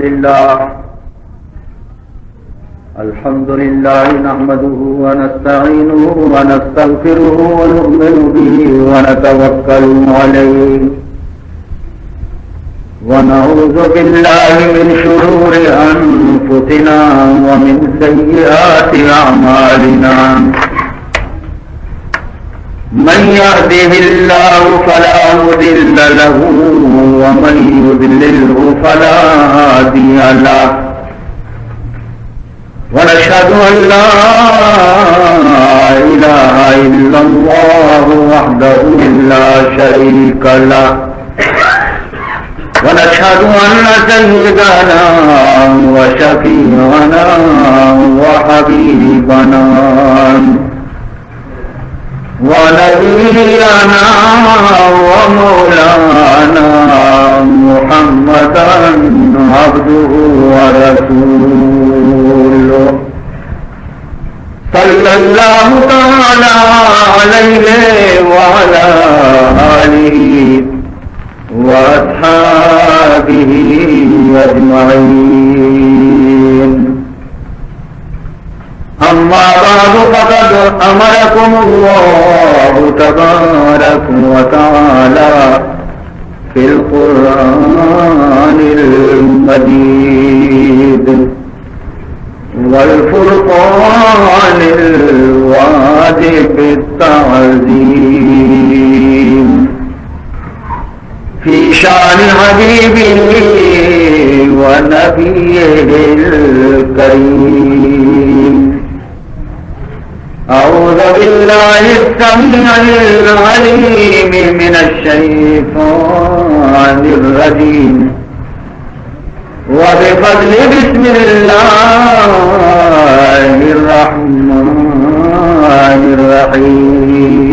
لله. الحمد لله نحمده ونستعينه ونستغفره ونؤمن به ونتوكل عليه، ونعوذ بالله من شرور أنفسنا ومن سيئات أعمالنا. من يهده الله فلا مضل له، ومن يضلله فلا هادي له. ونشهد أن لا إله إلا الله وحده لا شريك له، ونشهد أن سيدنا وشفيعنا وحبيبنا ونبينا ومولانا محمدا عبده ورسوله، صلى الله تعالى عليه وعلى آله وأصحابه أجمعين. أما بعد، فقد أمركم الله تبارك وتعالى في القرآن المجيد والفرقان الواجب التعظيم في شأن حبيبه ونبيه الكريم. أعوذ بالله السميع العليم من الشيطان الرجيم. وبفضل بسم الله الرحمن الرحيم.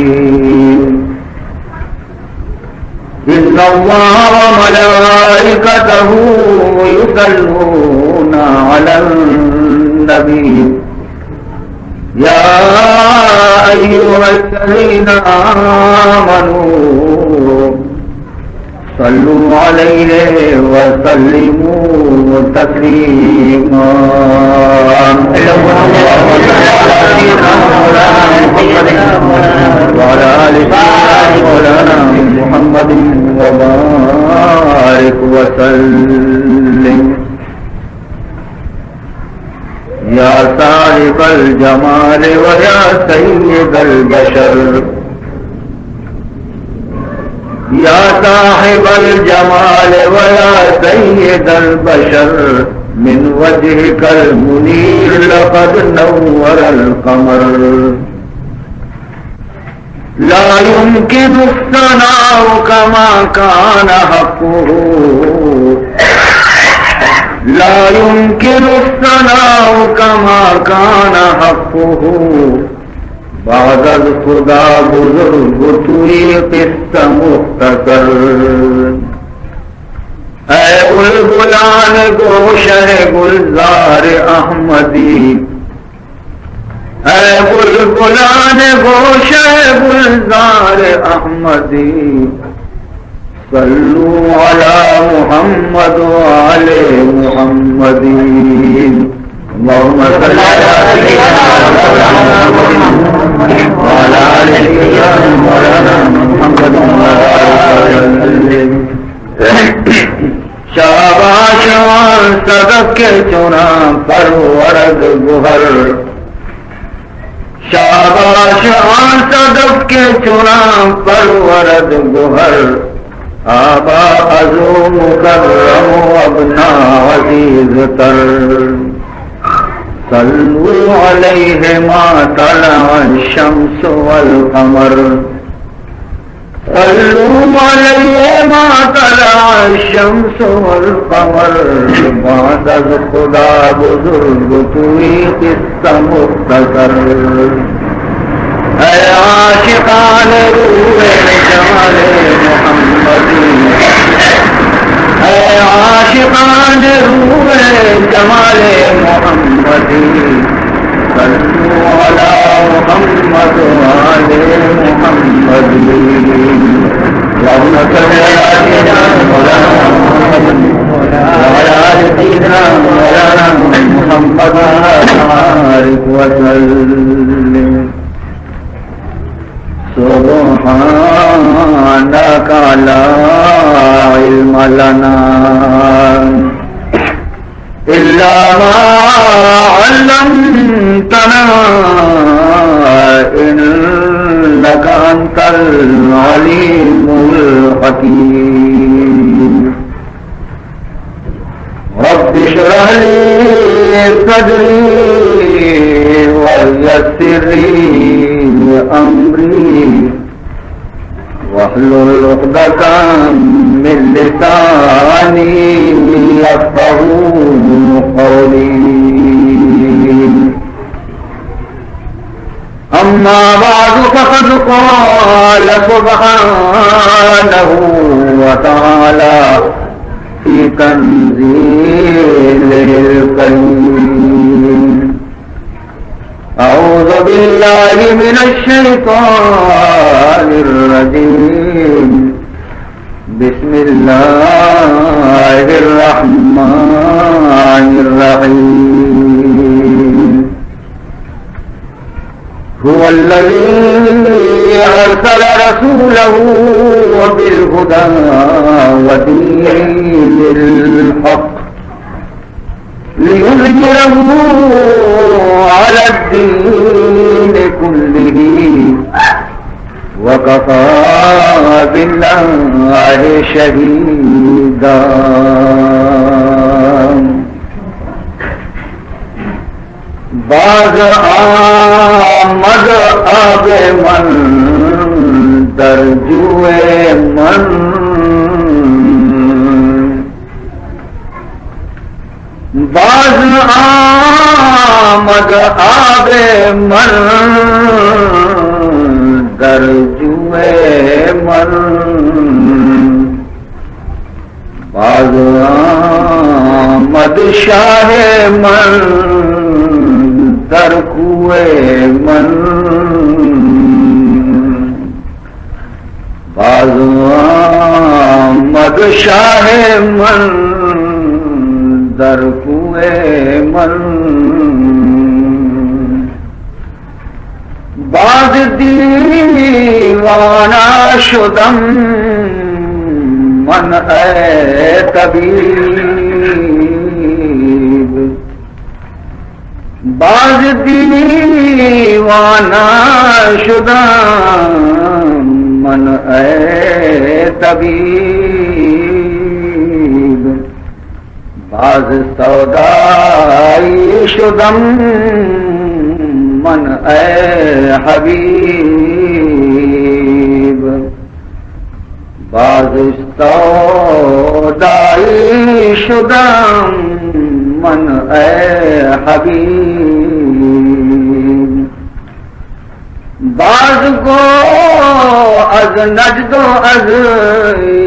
إن الله وملائكته يصلون على النبي. يا أيها الذين آمنوا صلوا عليه وسلموا تسليما. وعلى آل سيدنا مولانا محمد وبارك وسلم. يا صاحب الجمال ويا سيد البشر، يا صاحب الجمال ويا سيد البشر، من وجهك المنير لقد نور القمر. لا يمكن الثناء كما كان حقه، لا يمكن الثناء كما كان حقه، بعد از خدا بزرگ توئی قصه مختصر. اے بلبلان گوشه گلزار احمدی، اے بلبلان گوشه گلزار احمدی، صلوا على محمد وآل محمد. اللهم صل على سيدنا محمد وعلى آل سيدنا مولانا محمد وسلم. شاباش آن صدف که چنان پرورد گوهر، شاباش آن صدف که چنان پرورد گوهر، آبا از او مکرم و ابنا عزیزتر. صلوا علیه ما طلع الشمس والقمر، صلوا علیه ما طلع الشمس والقمر، بعد از خدا بزرگ توئی قصه مختصر. اے عاشقان روح جمال محمدی، اے عاشقان روح جمال محمدی، صلوا على محمد وآل محمد. اللهم صل على سيدنا مولانا محمد وعلى آل سيدنا ما علمتنا إنك أنت العليم الحكيم. رب اشرح لي صدري ويسر لي أمري واحلل عقدة من لساني يفقهوا قولي. أما بعد، فقد قال سبحانه وتعالى في تنزيله الكريم: أعوذ بالله من الشيطان الرجيم. بسم الله الرحمن الرحيم. هو الذي أرسل رسوله بالهدى ودين الحق ليظهره على الدين كله وكفى بالله شهيدا. باز آمد آب من در جوی من، باز آمد آب من در جوی من، باز آمد شاہ من در کوہ من، باز آمد شاہ من در کوہ من. باز دیوانہ شدم من اے طبیب، باز دیوانہ شدم من اے طبیب، باز سودائی شدم من اے حبیب، باز سودائی شدم من اے حبیب. باز گو از نجد و از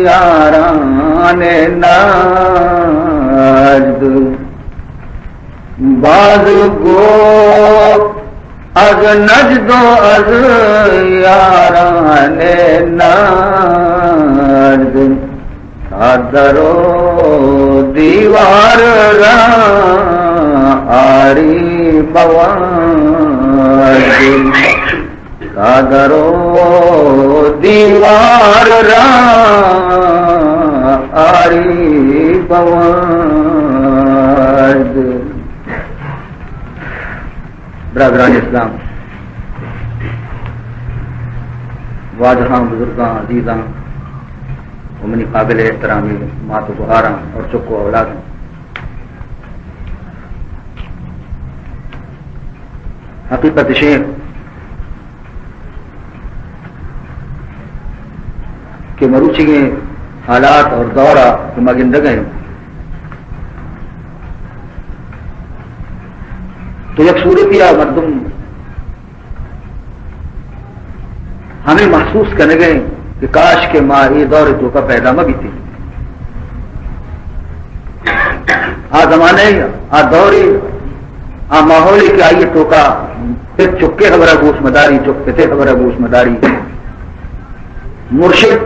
یاران نجد، باز گو از نجد و از یاران نجد، تا در و دیوار را آری بوان، تا در و دیوار را آری بوان. برادران اسلام، واجہاں، بزرگاں، عزیزاں و منی قابل احترامی مات و گہاراں اور چک و اولاداں، حقیقت اش انت کہ مروچیگیں حالات اور دور ء کہ ما گندگ ء ایں، تو یک صورتے ء مردم ہمے محسوس کنگ ء انت کہ کاش کہ ما اے دور ء توکا پیدا مہ بیتیں. آ زمانہ ء، آ دور ء، آ ماحول ء کہ آئی ء توکا پت چکے ہبرا گوش مداری، چک پتے ہبرا گوش مداری، مرشد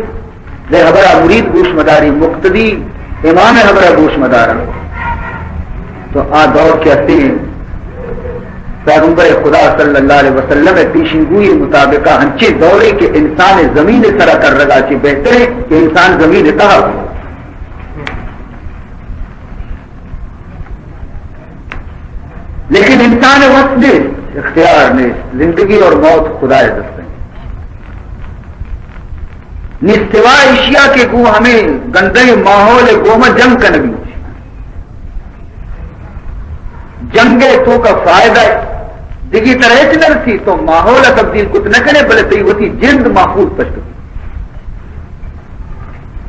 ء ہبرا مرید گوش مداری، مقتدی امام ء ہبرا گوش مدارا. تو آ دور کہ ہستیں پیغمبر خدا صلی اللہ علیہ وسلم ء پیشن گوئی مطابقا ہنچیں دورے کہ انسان زمین سرا ترگا چہ بہتریں کہ انسان زمین تہا. لیکن انسان ءِ وس نیست، اختیار نیست، زندگی اور موت خدا ءِ دست ءَ۔ نی سوائے ایشی ءَ کہ گوں ہمے گندیں ماحول ءِ گوما جنگ کنگی۔ جنگ ءِ توکا فائدہ دگہ ترا ہچ نہ رسی، تو ماحول ءَ تبدیل کت نہ کنے، بلے تئی وتی جند محفوظ پشت۔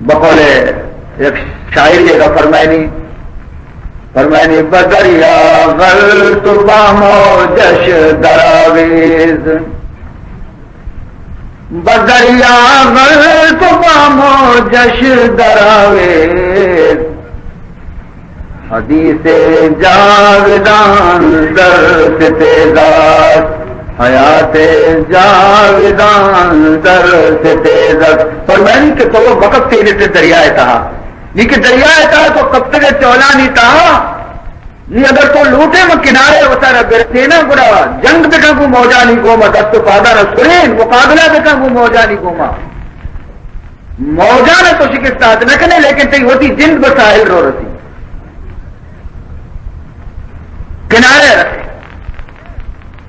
بقول یک شاعر ءَ فرمائنی، فرمائنی: بدریا غلط و با موجش دراویز، بدریا غلط و با موجش دراویز، حدیث جاودان در ستیز است، حیات جاودان در ستیز است۔ فرمائنی کہ تو وقت تینے سے دریائے تہا، نی کہ دریائے تہا تو کپتگ ئے چولانی تہا، نی اگر تو لوٹے من کنارے وتارا برسیناں، گڑا جنگ بکن گوں موجانی گوما، دست و پادانا سرین، مقابلہ بکن گوں موجانی گوما۔ موجانا تو شکست دات نہ کنے، لیکن تئی وتی جند بہ ساحل رو رسی، کنارے رسے۔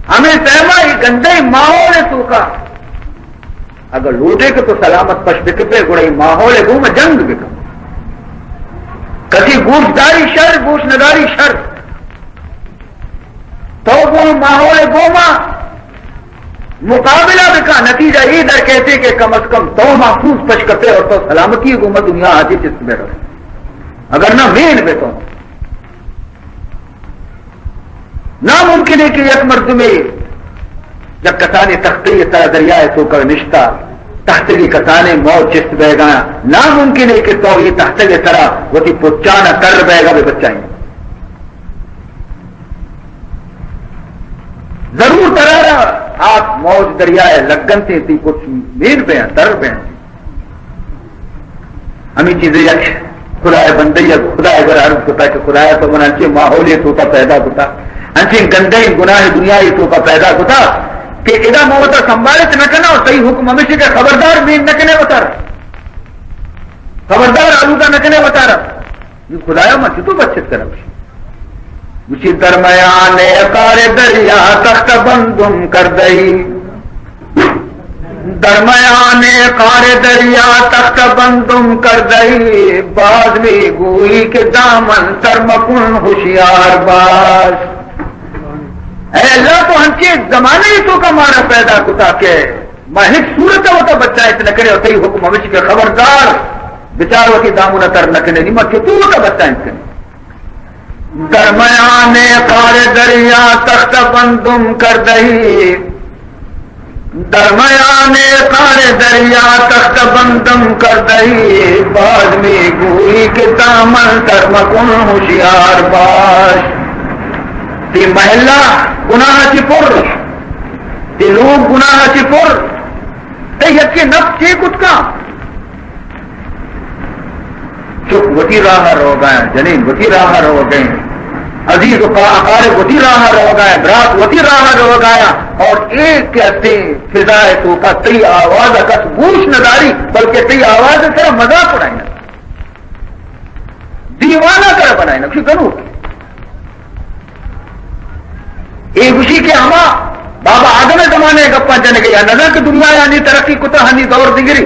ہمے پیما اے گندیں ماحول ءِ توکا اگر لوٹے کہ تو سلامت پش بکپے، گڑا اے ماحول ءِ گوما جنگ بکن۔ کسی گوش داری شر، گوش نداری شر۔ تو گوں ماحول ءِ گوما مقابلہ بکن، نتیجہ اے در کیتے کہ کم از کم تو محفوظ پش کپے اور تو سلامتی ءِ گوما دنیا ءَ چہ چست بہ رو، اگر نہ مین بہ تو۔ ناممکن ہے کہ یک مردمے یک کسانیں تختے ءِ سرا، دریائے توکا نشتا، تختگی کسانیں موج چست بیگا، ناممکن ہے کہ تو اے تختگے سرا وتی پچانا تر بیگا بہ بچائیں۔ ضرور ترارا آپ موج دریائے لگنتے، تئی پچ مین بیاں، تر بیاں۔ ہمے چیزے یک خدائے بندے، یک خدائے گورا عرض کتا کہ خدایا تو منا انچیں ماحولے توکا پیدا کتا، انچیں گندیں گناہ دنیائے توکا پیدا کتا کہ ادا من وتا سنبھالت نہ کناں، اور تئی حکم ہمیش کہ خبردار مین نہ کنے وتارا، خبردار آلودہ نہ کنے وتارا۔ نی خدایا من چتو بچت کناں؟ گوشی، درمیان قعر دریا تخت بندم کرده‌ای، درمیان قعر دریا تخت بندم کرده‌ای، باز می‌گویی که دامن تر مکن هوشیار باش۔ اے اللہ، تو ہنچیں زمانے توکا مارا پیدا کتا کہ ما ہچ صورت وتا بچائت نہ کنے، اور تئی حکم ہمیش کہ خبردار بچار وتی دامن تر نہ کنے، نی ما چتو وتا بچائت کنے؟ درمیان قعر دریا تخت بندم کرده‌ای، درمیان قعر دریا تخت بندم کرده‌ای، باز می‌گویی که دامن تر مکن هوشیار باش۔ تئی محلہ گناہ چی پر، تئی لوگ گناہ چی پر، تئی یکے نفس چے کت کن؟ چک وتی راہ ءَ روگ ءَ اَنت، جنین وتی راہ ءَ روگ ءَ اِنت، عزیز و اقارب وتی راہ ءَ روگ ءَ اَنت، برات وتی راہ ءَ روگ ءَ اَنت، اور اے کہ استیں فضا ءِ توکا تئی آواز ءَ کس گوش نہ داری، بلکہ تئی آواز ءِ سرا مذاق اڑائینگ، دیوانہ ترا بنائینگ، چو گنوک۔ اے گوشی کہ ہما بابا آدم ءِ زمانہ ءِ گپاں جنگ ءَ، یا نزاناں کہ دنیا ءَ ہنی ترقی کتا، ہنی دور دگری۔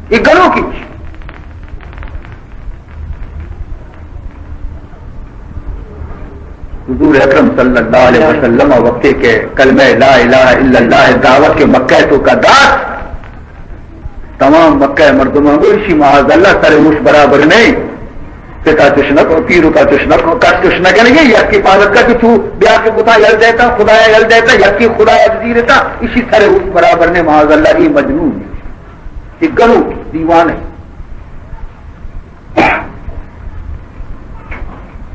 اے گنوکی۔ حضور اکرم صلی اللہ علیہ وسلم ءَ وقتے کہ کلمہ لا الہ الا اللہ ءِ دعوت کہ مکہ ءِ توکا دات، تمام مکہ ءِ مردماں گوشی، معاذ اللہ، سر ہوش برابر نہیں۔ پتا چش نہ کو، پیرکا چش نہ کو، کس چش نہ کنگے، یکی پالت کا کہ تو بیا کہ بتا یل دیتا، خدایا یل دیتا، یکی خدایا بزیرتا، اشی سر ہوش برابر نہیں، معاذ اللہ، اے مجنون ہے، اے گنوک، دیوانہ ہے۔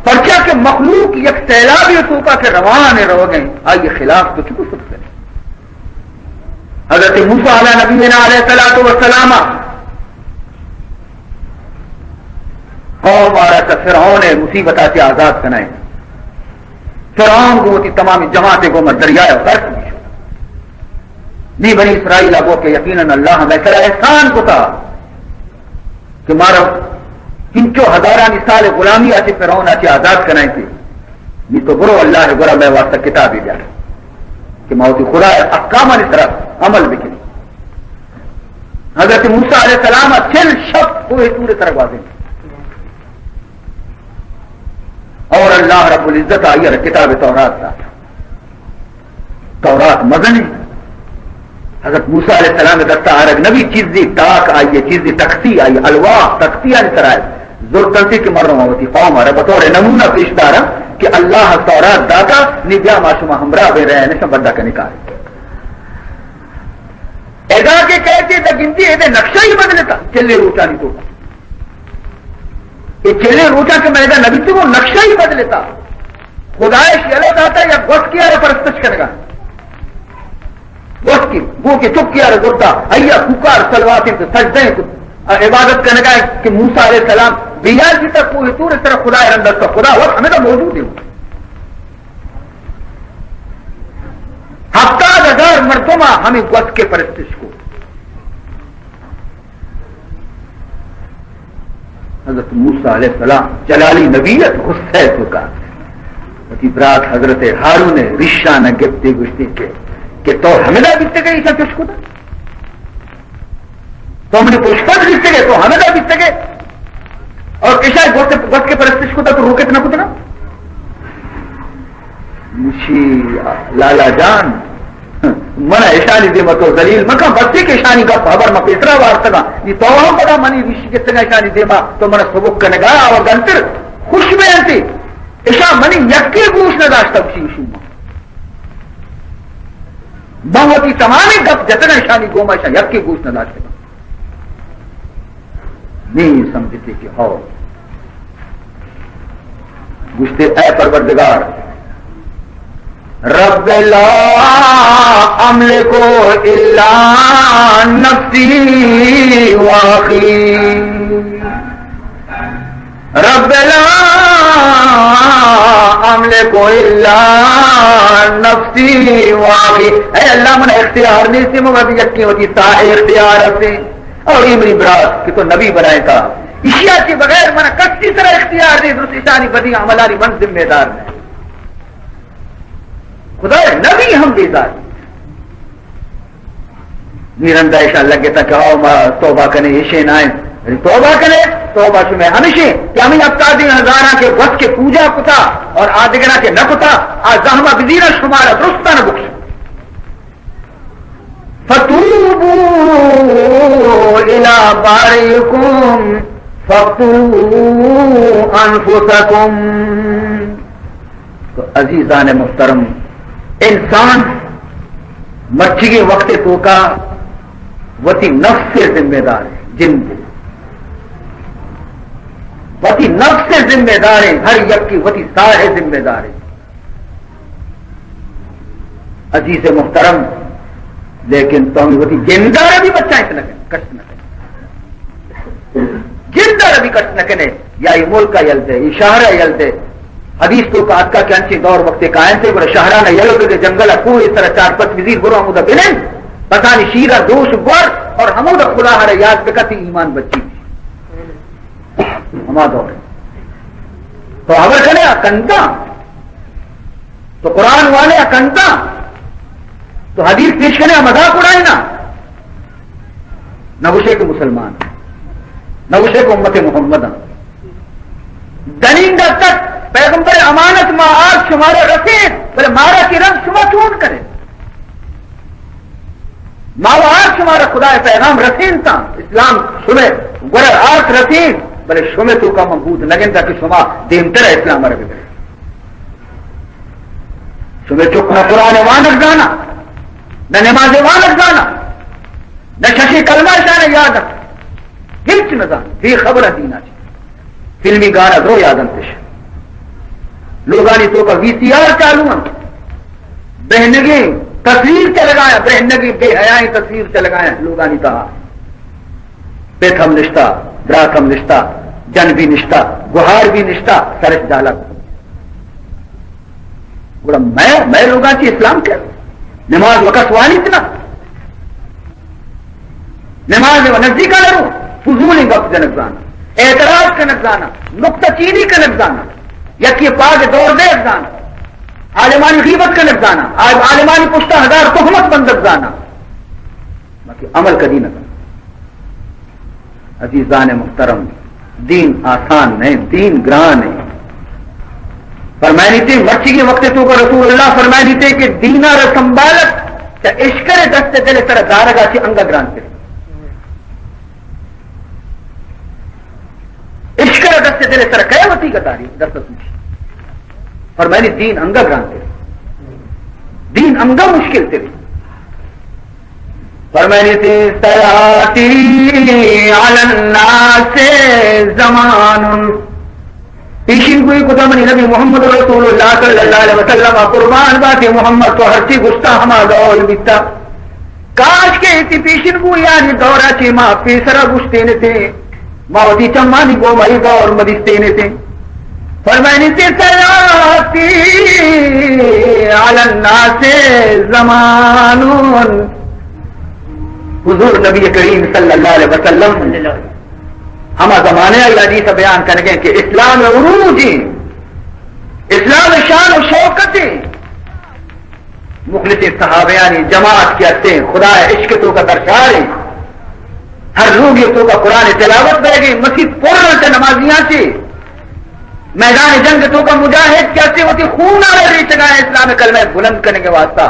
پرچا کہ مخلوق یک سیلابے توکا کہ روان ءُ روگ ءَ، آئی خلاف تو چکو سکتے؟ حضرت موسیٰ علی نبینا علیہ الصلوۃ والسلام قوم آرا چہ فرعون ءِ مصیبت ءَ چہ آزاد کنائیں۔ فرعون گوں وتی تمامی جماعت ءَ گوما دریا ءَ غرق بی۔ نی بنی اسرائیل ءَ گو کہ یقیناً اللہ مئے سرا احسان کتا کہ مارا چنچو ہزارانی سال غلامی ءَ چہ فرعون ءَ چہ آزاد کنائیں کہ نی تو برو اللہ ءِ گورا، مئے واسطہ کتابے بیار کہ ما وتی خدا ءِ احکامانی سرا عمل بکنیں۔ حضرت موسیٰ علیہ السلام ءَ چل شپ کوہ طور ءِ سرا گوازینت اور اللہ رب العزت ءَ آئی ءَ را کتاب تورات دات۔ تورات مزنیں۔ حضرت موسیٰ علیہ السلام ءِ دست ءَ آرگ نبی، چیزے تاک آئی ءَ، چیزے تختی آئی ءَ، الواح تختی آنی سرا زرتنتی کہ مروں وتی قوم ءَ را بطور نمونہ پیش داراں کہ اللہ ءَ تورات داتا، نی بیا ما شما ہمراہ بیں، رہے نشان بندہ کنے کار۔ ادا کہ کہتے دا گندی، ادا نقشہ ہی بدلتا، چلے روچانی تو۔ اے چلے روچاں کہ مئے ادا نبی تو نقشہ ہی بدلتا۔ خدائے شیلہ داتا یا گوسکے آرا پرستش کنگا۔ گوسکے، گو کہ چکے آرا زرتا، ایا کوکار سلواتیں تو سجدہ تو عبادت کنگا کہ موسیٰ علیہ السلام بیال بیتا کوہ طور ءِ سرا خدائے رند است۔ خدا وقت ہمیں موجود ہے۔ ہفتاد ہزار مردم ہمیں گوسکے پرستش کو۔ حضرت موسیٰ علیہ السلام جلالی نبی ات، غصہ ءِ توکا وتی برات حضرت ہارون ءِ ریشان ءَ گپتے گوشتے کہ، کہ تو ہمدا بیتگے، ایشاں چش کتا؟ تو منی پشپد بیتگے، تو ہمدا بیتگے اور ایشاں گوسکے، گوسکے پرستش کتا، تو روکت نہ کتا؟ گوشی، لالا جان، من اشانی دیما تو ذلیل مکن، بس ایک اشانی گپ ہبر ما پیسرا وارتگا، نی تو ہم پدا منی ریشی گتگا اشانی دیما، تو من سبک کنگا و گنتر خوش بینتی۔ اشا منی یکی گوش نہ داشتا، گوشی شما۔ من وتی تمامیں گپ جتگا اشانی گوما، اشا یکی گوش نہ داشتگا۔ نی سمجھتے کہ ہو۔ گوشتے، اے پروردگار، رب لا املک الا نفسی و اخی۔ رب لا املک الا نفسی و اخی۔ اے اللہ، من اختیار نیستی، من وتی یکی وتی ساہ اختیار ہستی۔ اور یہ منی برات کہ تو نبی بنائے تھا، اشیا کے بغیر من کسی طرح اختیار نہیں، درست اشانی بدی عملانی من ذمہ دار نہیں۔ خدا نبی ہم بیزار۔ نی رندا ایشاں لگتا کہ آؤ ما توبہ کنے، ایشے نائیں۔ یعنی توبہ کنے، توبہ شمے ہمیشے کہ ہمیں ہفتادی ہزاراں کے وقت کے پوجا کتا اور آدگرا کے نہ کتا، آ زہمہ بزیرا شمارا درستان بخش۔ فتوبوا الی بارئکم فاقتلوا انفسکم۔ تو عزیزان محترم، انسان مرچیگیں وقت توکا وتی نفس ذمہ دار ہے، جند وتی نفس ذمہ دار ہے، ہر یکی وتی ساہ ذمہ دار ہے۔ عزیز محترم، لیکن تو ہمیں وتی جندارا بھی بچائیں نہ کنے، کشت نہ کنے۔ جندارا بھی کشت نہ کنے، یا یہ ملک یل دے، یہ شہر یل دے۔ حدیث توکا آتکا کہ انچیں دور وقت قائم تھے، گڑا شہران یل دے، جنگل کوہ اس طرح چار پت وزیر برو ہمودا بنن، پتانی شیرا دوش گور اور ہمودا خدا ہر یاد بکتی ایمان بچی۔ ہما دور۔ تو خبر کنے آ کنتا۔ تو قرآن وانے ء کنتا، تو حدیث پیش کنے ء مذاق اڑائے نا، نہ گوشے کہ مسلمان، نہ گوشے کہ امت محمد ہم۔ دنینگا تک پیغمبر امانت ما آج شمارا رسید، بلے مارا کہ رنگ شما چون کرے؟ ما و آرت شمارا خدائے پیغام رسینتاں، اسلام شمے گورا آرت رسین، بلے شمے توکا من بوت نگنداں کہ شما دیمتر اسلام را بگرے۔ شمے چک نہ قرآن وانگ زانا، نہ نماز وانگ زانا، نہ ششی کلمہ شان یاد، ہچ نہ زان، بے خبر دینا چی۔ فلمی گانا درو یاد انتش۔ لوگانی توکا وی سی آر چالو انت۔ بہنگیں تصویر چلگایا، بہنگیں بے حیائیں تصویر چلگایا لوگانی تہا۔ پت ہم نشتا، برات ہم نشتا، جن بھی نشتا، گہار بھی نشتا، سرش دالک۔ گڑا مئے، مئے لوگاں چی اسلام کر؟ نماز وقت وانیت نا؟ نماز و نزدیک نہ رو، فضول گپ جنک زانا، اعتراض کنک زانا، نقطہ چینی کنک زانا، یکی پاگ دور دیگ زانا۔ عالمانی غیبت کنگ زاناں، عالمانی پشتا ہزار تہمت بندگ زاناں، باقی عمل کدی نہ کناں۔ عزیزان محترم، دین آسان نہ انت، دین گران انت۔ فرمائنیتے مرچیگیں وقت توکا رسول اللہ فرمائنیتے کہ دینا را سنبھالت چہ اشکر دست دل سر دارگا چہ انگا گران تر۔ اشکر دست دل سر کئے وتی گداری دست توش۔ فرمائنی دین انگا گران تر، دین انگا مشکل تر۔ فرمائنی تے سیاتی علی الناس زمان۔ پیشین گوئی کتا منی نبی محمد رسول اللہ صلی اللہ علیہ وسلم، قربان باتے محمد، تو ہرچی گشتا ہما دور بیتا۔ کاش کہ ایتی پیشین گویانی دورا چی ما پیسرا گشتین تے، ما وتی چمانی گوما ای دور مدیستین تے۔ فرمائنی تے سیاتی علی الناس زمانون۔ حضور نبی کریم صلی اللہ علیہ وسلم ہما زمانہ ء حدیث بیان کنگے کہ اسلام عروج، اسلام شان و شوکت، مخلصیں صحابیانی جماعت کہ ہستیں، خدا ء عشق توکا سرشاریں، ہر لوگی توکا قرآن تلاوت بیگیں، مسیت پر انت نمازیاں چی، میدان جنگ توکا مجاہد کہ ہستیں وتی خون آرا ریچگا اسلام کلمہ بلند کنگے واسطہ۔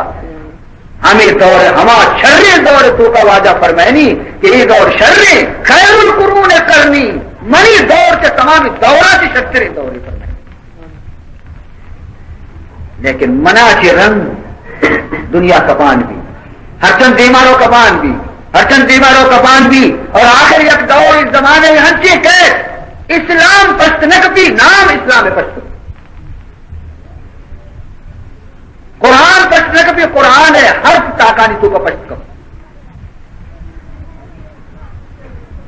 ہمے دور، ہما شریں دور توکا واجہ فرمائنی کہ اے دور شریں، خیر القرون قرنی، منی دور چہ تمام دورا چہ شرتریں دورے فرمائنی۔ لیکن منا چہ رند دنیا کپان بی، ہرچند دیما رو کپان بی، ہرچند دیما رو کپان بی، اور آخر یک دور اس زمانے ہنچے کہ اسلام پشت نہ کپی، نام اسلام پشت کپی۔ قرآن پشت نہ کپی، قرآن ء حرف تاکانی توکا پشت کپ۔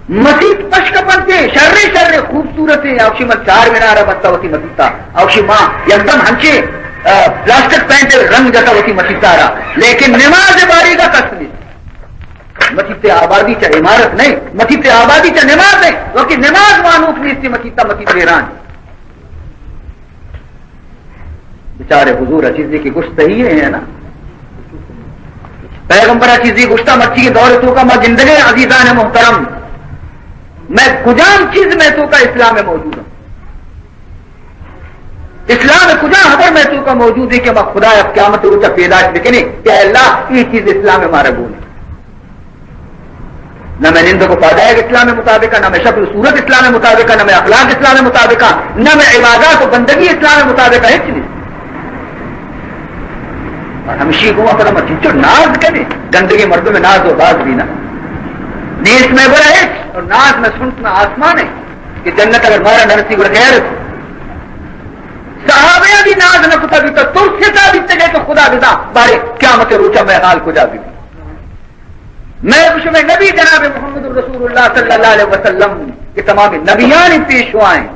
مسیت پشت کپنتے، شر شر خوبصورت، اوشی من چار مینار بستا وتی مسیتا، اوشی ما یکدم ہنچے، آ، پلاسٹک پینٹ رنگ جتا وتی مسیتا را، لیکن نماز باریگا کس نہیں۔ مسیت آبادی چا عمارت نہیں، مسیت آبادی چا نماز نہیں، وقتی نماز مانوک نیستی مسیتا، مسیت ویران۔ بچارے حضور ء چیزے کہ گوشت صحیح ہے نا؟ پیغمبر ء چیزے گوشتا، مرچی دور توکا ما گندگے عزیزان محترم، میں کجام چیز میں توکا اسلام موجود ہوں؟ اسلام کجا حبر میں توکا موجود ہے کہ ما خدا ء قیامت روچا پیداش بکنے کہ اے اللہ یہ چیز اسلام مارا گونے؟ نہ میں نندگ و پادائگ اسلام مطابق، نہ میں شکل و صورت اسلام مطابق، نہ میں اخلاق اسلام مطابق، نہ میں عبادات و بندگی اسلام مطابق، ہچ نہیں۔ اور ہمشی گوما پدا ما چنچو ناز کنے، گندگی مردم ناز و باز بھی نہ۔ نیست میں برا ہچ، اور ناز میں سنت میں آسمان ہے کہ جنت اگر مارا نرسی گڑا خیر۔ صحابہ بھی ناز نہ کتا بیتا، ترستا بیتا گئے کہ خدا بدا، بارے قیامت روچا میں حال کجا بھی۔ میں شمئے نبی جناب محمد رسول اللہ صلی اللہ علیہ وسلم کہ تمام نبیانی پیشوا ایں۔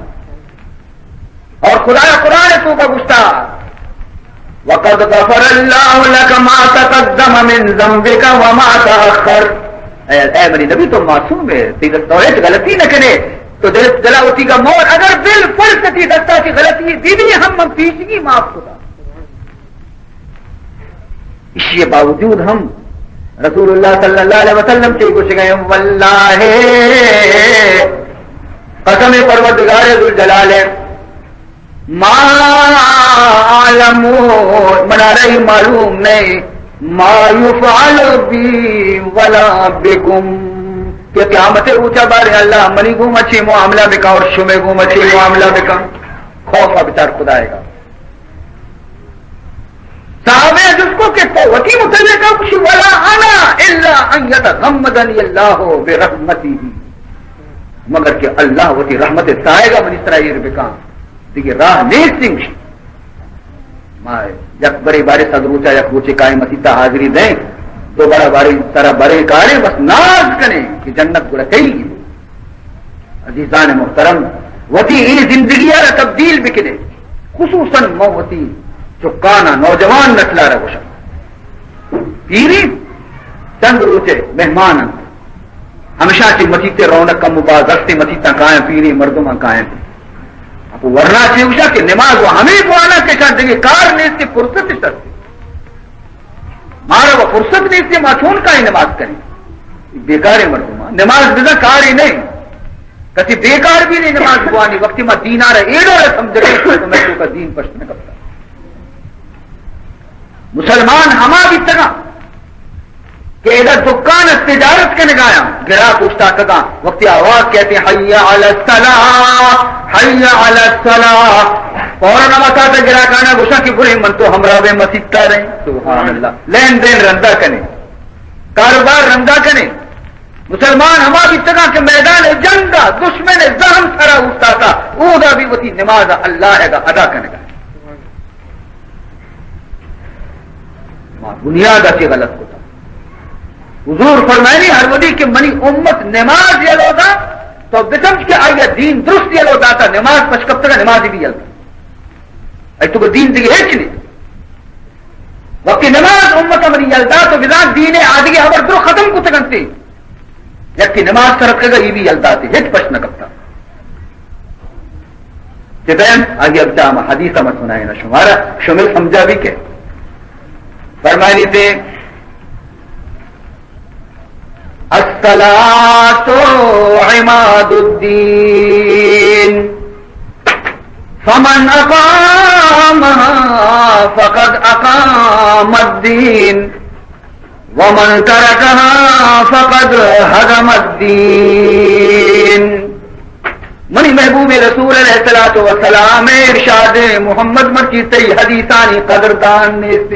اور خدا قرآن توکا گوشتا، وقد غفر اللہ لک ما تقدم من ذنبک وما تأخر۔ اے، اے منی نبی، تو معصوم ہے، تئی دستا ہچ غلطی نہ کنے، تو دل، دلا وتی کا مور، اگر بالفرض تئی دستا چی غلطی بی بی ہم من پیشگی معاف کتا۔ اشی باوجود ہم رسول اللہ صلی اللہ علیہ وسلم چے گوشگئے، واللہ، قسم پروردگار ذوالجلال ہے، ما اعلم، منا رہی معلوم نہیں، ما یفعل بی ولا بکم، کہ قیامت روچا بارے اللہ منی گوما چے معاملہ بکا اور شمے گوما چے معاملہ بکا۔ خوف ء بچار خدائے گا۔ صحابہ جس کو کہ تو وتی متعلق ہے، کچھ ولا انا الا ان یتغمدنی اللہ برحمتہ، مگر کہ اللہ وتی رحمت سائے گا منی سرا ایر بکاں، دیگہ راہ نیست انش۔ ما یک برے بارے صد روچا یک روچے قائم مسیتا حاضری دیں، دوبارہ بارے سرا برے کارے، بس ناز کنے کہ جنت گڑا کئی۔ عزیزان محترم، وتی اے زندگی ء را تبدیل بکنے، خصوصاً من وتی چکانا نوجوان نسل ء را گوشاں، پیری چند روچے مہمان انت، ہمیشاں چہ مسیت ء رونق کم و باز است، مسیتاں کایاں، پیری مردماں کایاں۔ ورنا چے گوشاں کہ نماز و ہمے بوانا کہ شان دگہ کار نیست، فرصت است۔ مارا و فرصت نیست، ما چون کائیں نماز کنیں؟ بیکاریں مردم، نماز بزاں کارے نہیں۔ کسی بیکار بھی نہیں نماز بوانی، وقتی ما دینارا ایڈو سمجھتے تو میں تو کا دین پشت نہ کرتا۔ مسلمان ہما بیتگاں کہ ادا دکان ءَ تجارت کنگایاں، گراک اوشتاتگاں، وقتی آواز کئیت حی علی الصلاۃ، حی علی الصلاۃ، فوراً ہما ساعت گراکانا گوشاں کہ بریں من تو ہمراہ بیں مسیت ءَ رئیں۔ سبحان اللہ، لین دین رندا کنیں، کاروبار رندا کنیں۔ مسلمان ہما بیتگاں کہ میدان جنگ ءَ دشمن زہم سرا اوشتاتا، اودا بھی وتی نماز اللہ ءَ ادا کنگا۔ ما بنیاد ءَ چہ غلط کتا۔ حضور فرمائنی، ہر وقت کہ منی امت نماز یلو دا، تو بسمجھ کہ آئی دین درست یلو داتا، نماز پشکپتگا، نماز بھی یلو دا۔ اے تو دین دیگہ ہچ نہیں۔ وقتی نماز امت منی یلو دا، تو بزان دین آدگہ ہبر درو ختم کتگنتی۔ یکے نماز ترک کتگ، ای بھی یلداتے، ہچ پشت نہ کپتا۔ کہ دیم آئی ابدا ہما حدیث ہم سنائے نہ شمارا، شمے سمجھا بھی کہ فرمائنی تے، الصلاۃ عماد الدین، فمن اقامها فقد اقام الدین۔ ومن ترکها فقد هدم الدین۔ منی محبوب رسول علیہ الصلوۃ والسلام ارشاد، محمد مرچی تئی حدیثانی قدردان نیست۔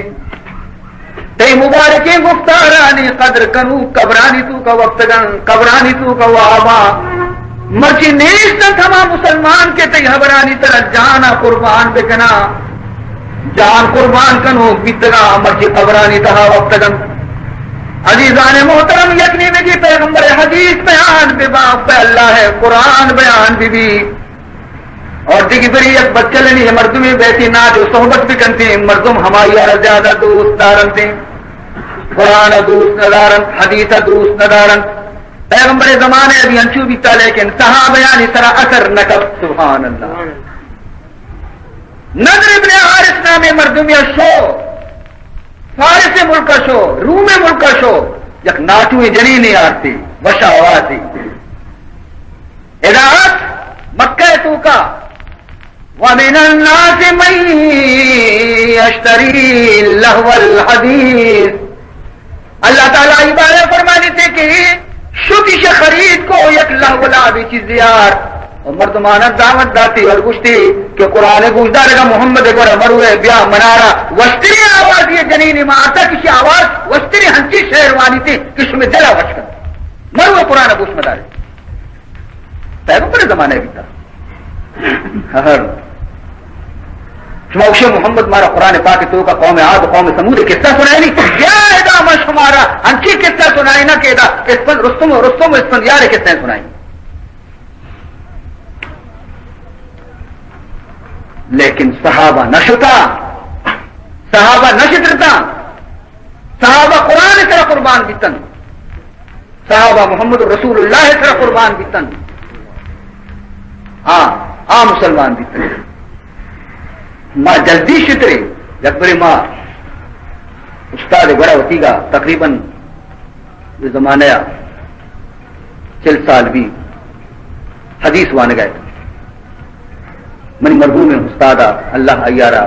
تئی مبارکیں گفتارانی قدر کنوک قبرانی توکا وپتگن، قبرانی توکا وابا۔ مرچی نیست انت ہما مسلمان کہ تئی حبرانی سرا جانا قربان بکنا۔ جان قربان کنوک بیتگاں، مرچی قبرانی تہا وپتگ انت۔ عزیزان محترم، یک نیمگی پیغمبر حدیث بیان ببا، پہ اللہ قرآن بیان ببی۔ اور دگہ بری یک بچلنی مردمی بیتی ناچ و صحبت بکنتی، مردم ہمائی را زیادہ دوست دارنتی، قرآن دوست ندارنت، حدیث دوست ندارنت۔ پیغمبر زمانے بھی انچو بیتا، لیکن صحابیانی سرا اثر نکپت۔ سبحان اللہ۔ نضر ابن حارث نامیں مردمے شو، فارس ملک شو، روم ملک شو، یک ناٹویں جنینے آرتی، وش آوازی۔ ادا ات مکہ توکا، ومن الناس من یشتری لهو الحدیث۔ اللہ تعالی ای بارے فرمانی تے کہ شتیش خرید کو یک لہو لعبی چیزے آر۔ و مردمانا دعوت داتی اور گوشتی کہ قرآن گوشدارگا محمد گورا مروے، بیا منارا وشتری آوازی جنینی ما آتا، کسی آواز وشتری ہنچی شعر وانی تے کہ شمی دلا وش کن۔ مروے قرآن گوش مدارے۔ پیغمبر زمانے بیتا۔ ہر شما گوشے محمد مارا قرآن پاک توکا قوم عاد، قوم ثمود قصہ سنائینی۔ یا ادا ما شمارا انچی قصہ سنائینا کہ ادا اسفند، رستم، رستم و اسفندیار قصہ سنائینی۔ لیکن صحابہ نہ شتا، صحابہ نہ شترتا، صحابہ قرآن سرا قربان بیتن۔ صحابہ محمد رسول اللہ سرا قربان بیتن۔ آ، آ مسلمان بیتن۔ ما جلدی شترے، یک برے ما استاد گورا وتیگا تقریباً یہ زمانہ چل سال بھی حدیث وانگا ہے۔ منی مرحوم استاد اللہ ایارا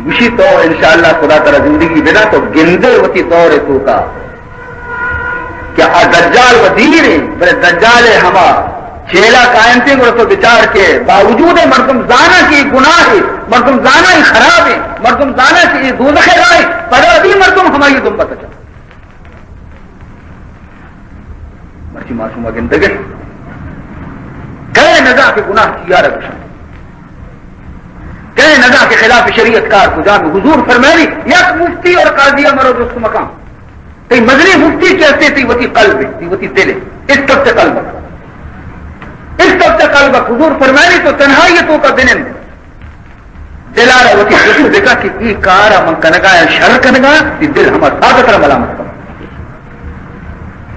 گوشی تو انشاءاللہ خدا ترا زندگی بدا تو گندے وتی دور توکا کہ آ دجال و دیر ہیں، بلے دجال ہما چیلا قائم تھے، گڑا تو بچار کے باوجود مردم زانا کہ گناہ ہے، مردم زانا ہی خراب ہے، مردم زانا کہ یہ دوزخ راہ ہے، پدا بھی مردم ہمائی دنبت چل۔ مرچی ما شما گندگے۔ کئے نزا کہ گناہ چیارا گوشن؟ کئے نزا کہ خلاف شریعت کار کجام؟ حضور فرمانی، یک مفتی اور قاضی مرو جست مکان۔ تئی مزنی مفتی چہ ہستے تئی وتی قلب ہے، تئی وتی دل ہے۔ اس طرف سے قلب۔ اس طرف سے قلب۔ حضور فرمانی تو تنہائی توکا بنند۔ دلارا وتی جست بکا کہ ای کارا من کنگا یا شر کنگا، تی دل ہما ساعت ترا ملامت کا۔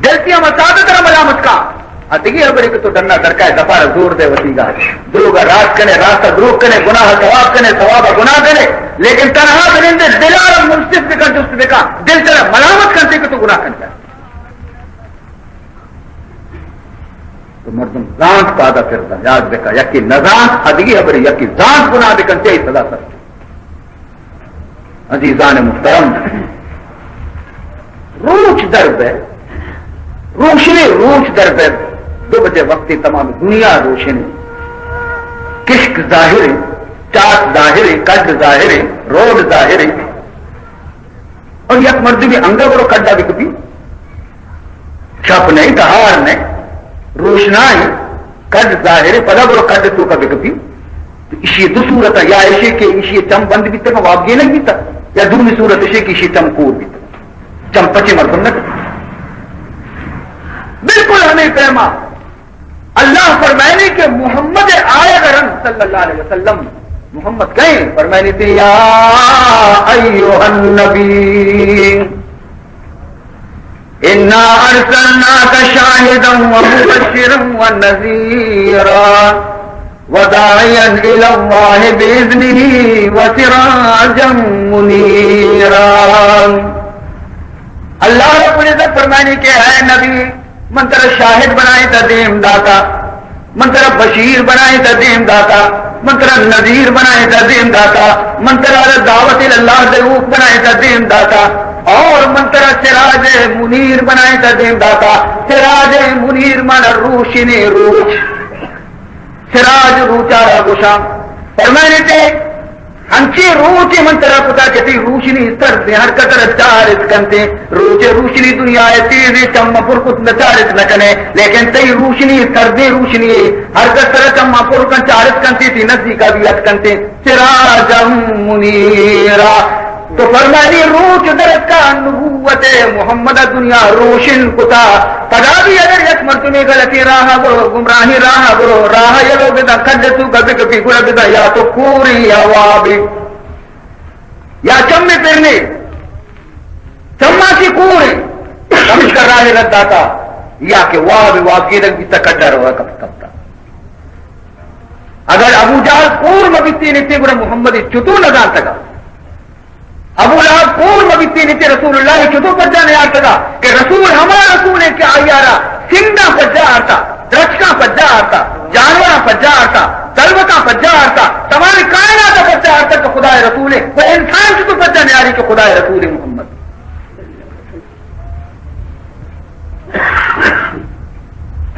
دل تی ہما ساعت ترا ملامت کا۔ آ دگہ ہبرے کہ تو ڈنا درکائے، دپا را زور دے وتیگا۔ دروگا راست کنے، راست دروگ کنے، گناہ ثواب کنے، ثواب گناہ کنے، لیکن تنہا بنندے دلا را منصف بکن، جست بکن، دل ترا ملامت کنتے کہ تو گناہ کنتا۔ تو مردم زانت پادا پردا، یاد بکا، یکی نزانت آ دگہ ہبرے، یکی زانت گناہ بکنتے، ای سزا سخت۔ عزیزان محترم، روچ در بئے، روشنے روچ در بئے، دو بجے وقتی تمام دنیا روشن ہے، کشک ظاہر ہے، چات ظاہر ہے، کڈ ظاہر ہے، روڈ ظاہر ہے۔ اور یک مردمی انگا برو کڈا بکپی، چپ نہیں، تہار نہیں، روشنائی، کڈ ظاہر ہے، پدا برو کڈ توکا بکپی۔ تو اشی دو صورت، یا اشی کہ اشی چم بند بیتا، واب گینگ بیتا، یا دومی صورت اشی کہ اشی چم کور بیتا، چم پچے مردم نہ۔ بالکل ہمیں پیما اللہ فرمائنے کہ محمد آئے رنگ صلی اللہ علیہ وسلم، محمد کہیں فرمائنے تھے، یا ایھا النبی، انا ارسلناک شاہدا و مبشرا و نذیرا و داعیا الی اللہ باذنہ و سراجا منیرا۔ اللہ رب العزت فرمائنے کہ اے نبی، من ترا شاہد بنائیں تا دیم داتا، من ترا بشیر بنائیں تا دیم داتا، من ترا نذیر بنائیں تا دیم داتا، من ترا دعوت اللہ دلوک بنائیں تا دیم داتا، اور من ترا سراج منیر بنائیں تا دیم داتا۔ سراج منیر مانا روشنی روچ، سراج روچا را گوشاں۔ فرمائنے تے ہنچیں روچے من ترا کتا کہ تئی روشنی سردیں، ہر کس ترا چارت کنتیں۔ روچے روشنی دنیا ء تیزیں، چم پر کت نہ چارت نہ کنے، لیکن تئی روشنی سردیں روشنی، ہر کس ترا چم پر کن چارت کنتیں، تئی نزدیکا بھی ات کنتیں۔ سراجا منیرا، تو فرمانی روچ درتکا نبوت محمد دنیا روشن کتا۔ پدا بھی اگر یک مردمے غلطی راہ برو، گمراہی راہ برو، راہ یلو بدا، کڈ توکا بکپی، گڑا بدا یا تو کوری یا وابی، یا چم پرنے، چماں چی کورے، ہمیشہ راہ رد داتا، یا کہ واب، واب گیرگ بیتا، کڈا روا کپ-، کپتا۔ اگر ابو جہل کور مہ بیتی نتے، گڑا محمد چتو نہ زانتگا۔ ابو لہب کور مہ بیتی نتے، رسول اللہ چتو پجا نیارتگا کہ رسول ہما رسول ہے کہ آئی آرا سنگاں پجا آرتا، درچکاں پجا آرتا، جانوراں پجا آرتا، تلوتاں پجا آرتا، تمام کائنات پجا آرتا کہ خدا رسول ہے۔ وہ انسان چتو پجا نیاری کہ خدا رسول ہے محمد۔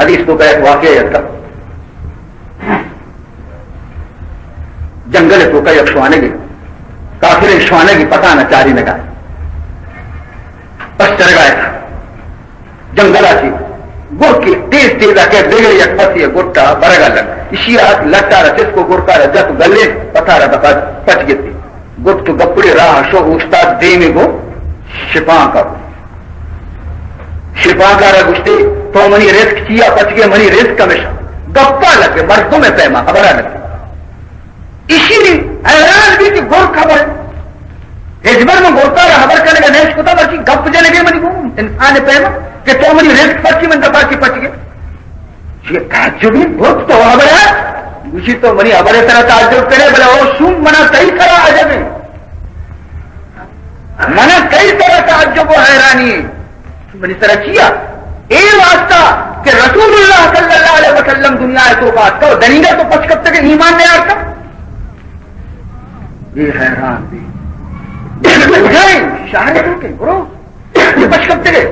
حدیث تو کا ایک واقعہ یاد تھا۔ جنگل ء توکا یک شوانگے، کافریں شوانگے پسانا چارینگا، پس چرگا ات۔ جنگلا چی گرکے تیز تیزا کہ دگہ یک پسے گٹا برگا لگ۔ اشیا لٹارا چست کو، گرکارا جت، گلے پتارا دپا پچ گپتی۔ گپت و گپڑے راہ شو، اوشتات دیمے گو شپانکا۔ شپانکارا گوشتے، تو منی رزق چیا پچ گئے؟ منی رزق ہمیشہ۔ گپا لگے، مردم پیما خبرا لگے۔ ایشی حیران بی کہ گرک خبر، ہچبر من گرکارا خبر کنگا نیش کتا، بلکہ گپ جنگے منی گو انسان پیما کہ تو منی رزق پچی، من دپا چی پچ گئے۔ چی تعجبی؟ گرک تو خبر ہے؟ گوشی تو منی خبر سرا تعجب کرے، بلے او شوم منا تئی سرا عجب ہے۔ منا تئی سرا تعجب و حیرانی ہے۔ منی سرا چیا؟ اے واسطہ کہ رسول اللہ صلی اللہ علیہ وسلم دنیا ء توکا اتکا و دنیگا تو پچ کپتگ، ایمان نیارتا۔ اے حیران بی۔ جائیں شہر تو کے برو۔ پش کپتگے۔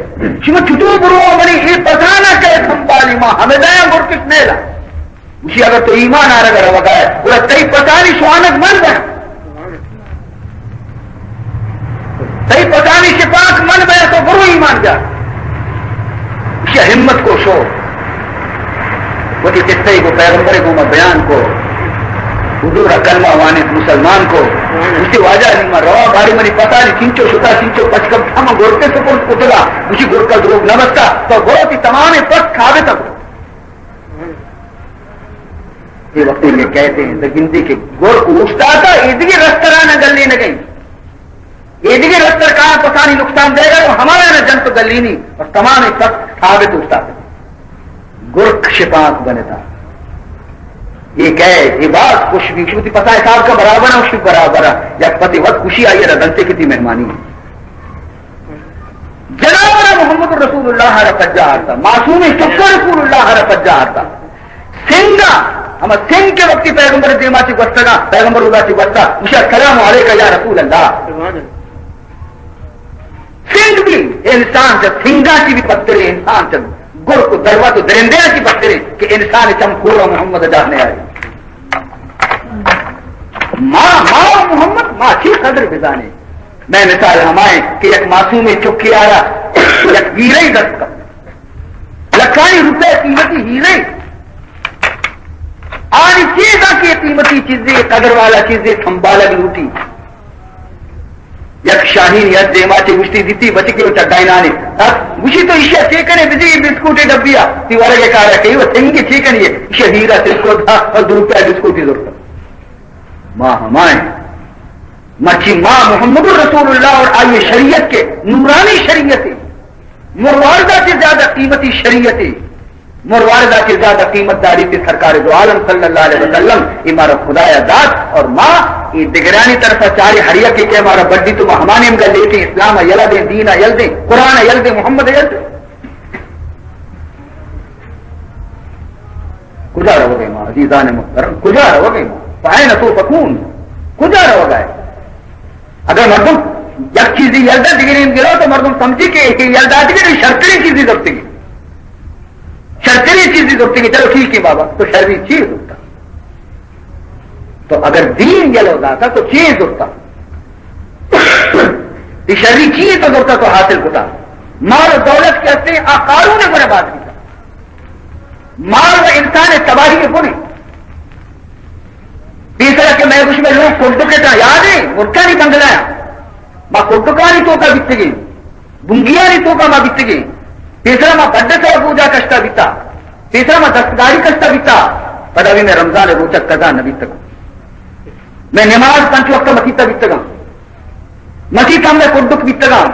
شما چطور برو منی اے پسانا کہ سنبھالی، ما ہمیں دایا مرکش نیلا۔ گوشی اگر تو ایمان آرگ روگا ہے، گڑا تئی پسانی شوانگ من بہ۔ تئی پسانی شپانک من بہ، تو برو ایمان جا۔ گوشی ہمت کو شو۔ وتی قصہ کو پیغمبر کو ما بیان کو۔ حضور ء کلمہ وانت، مسلمان کو۔ گوشتی واجہ نی ما رواں، باری منی پتانی چنچو شتا، چنچو پچکم ہم گرتے سپرد کتگا۔ گوشتی گرکا دروگ نہ بستا، تو برو تی تمام پس ثابت کو۔ یہ وقت میں کہتے ہیں، تو گندی کہ گرک اوشتاتا، ایدگی رسترانا گلی نہ گئی۔ اے دگہ رستر کاں پسانی نقصان دے گا تو ہمارا نہ جنت گلینی اور تمام پس ثابت اوشتاتے۔ گرک شپانک بنتا۔ اے کئے، اے باز خوش بی، شو تی پتا حساب کا برابر ہے، شو برابر ہے۔ یک پتے وقت خوشی آئی را دنتے کتی مہمانی۔ جناب محمد رسول اللہ را پجا آرتا، معصوم چکا رسول اللہ را پجا آرتا۔ سنگا، ہما سنگ کے وقتی پیغمبر دیما چی گوستگا، پیغمبر خدا چی گوستا، گوشا، السلام علیک یا رسول اللہ۔ سنگ بھی انسان چہ سنگا چی بھی بدتر، انسان چہ گرک و دروت و درندے چی بدتر کہ انسان چم کور محمد جاہ نے آئی۔ ما، ما و محمد، ما چی قدر بزانے؟ میں مثال ہمائیں کہ یک معصوم چکی آرا یک ہیرے دست کا، لکھانی روپے قیمتی ہیرے، آنی چیزاں کہ قیمتی چیزیں، قدر والا چیزیں سنبھالا بھی ہوتی۔ یک شاہین یک دیما چے گوشتی دیتی بچکی و چڈائینانی۔ اب گوشی تو ایشیا چے کنے بدی بسکوٹے ڈبیا، تی ورگے کارا کئی و تنگی چے کنی ہے؟ ایشیا ہیرا سلکو تھا اور دو روپیہ بسکوٹی زورتا۔ ما ہمائیں۔ مرچی ما محمد رسول اللہ اور آئی شریعت کے نورانی شریعت ہے۔ مرواردہ سے زیادہ قیمتی شریعت ہے۔ مرواردہ سے زیادہ قیمت داری پہ سرکار دو عالم صلی اللہ علیہ وسلم، اے مارا خدایا دات، اور ما اے دگرانی طرف چارے ہر یکے کہ مارا بڈی تو ما ہمانے ہم گل لیتے، اسلام یلا دیں، دین یل دیں، قرآن یل دیں، محمد یل دیں۔ کجا روگے ما عزیزان محترم؟ کجا روگے ما؟ فأین تؤفکون؟ کجا روگے؟ اگر مردم یک چیزی یل دات، دگرین گرو تو مردم سمجھی کہ یل دات، دگرین شرترین چیزی زرتگی۔ شرترین چیزی زرتگی، چلو ٹھیک ہے بابا، تو شرمی چیز زرتا۔ تو اگر دین یلو داتا تو چیز زرتا؟ تی شری چیز تو زرتا تو حاصل کتا۔ مال و دولت کے ہستے آ قارون برباد کتا۔ مال و انسان تباہی کے پوری۔ تیسرا کہ میں کچھ میں لوگ کڈکے تا یاد ہے، مرتانی بنگلہ ہے۔ ما کڈکانی توکا بیتگیں، بنگیانی توکا ما بیتگیں۔ پیسرا ما بڈ سر پوجا کشتا بیتا، پیسرا ما دستگاری کشتا بیتا، پدا بھی میں رمضان روچک قضا نہ بیتگاں۔ میں نماز پنچ وقت مسیتا بیتگاں، مسیت ہم میں کڈک بیتگاں،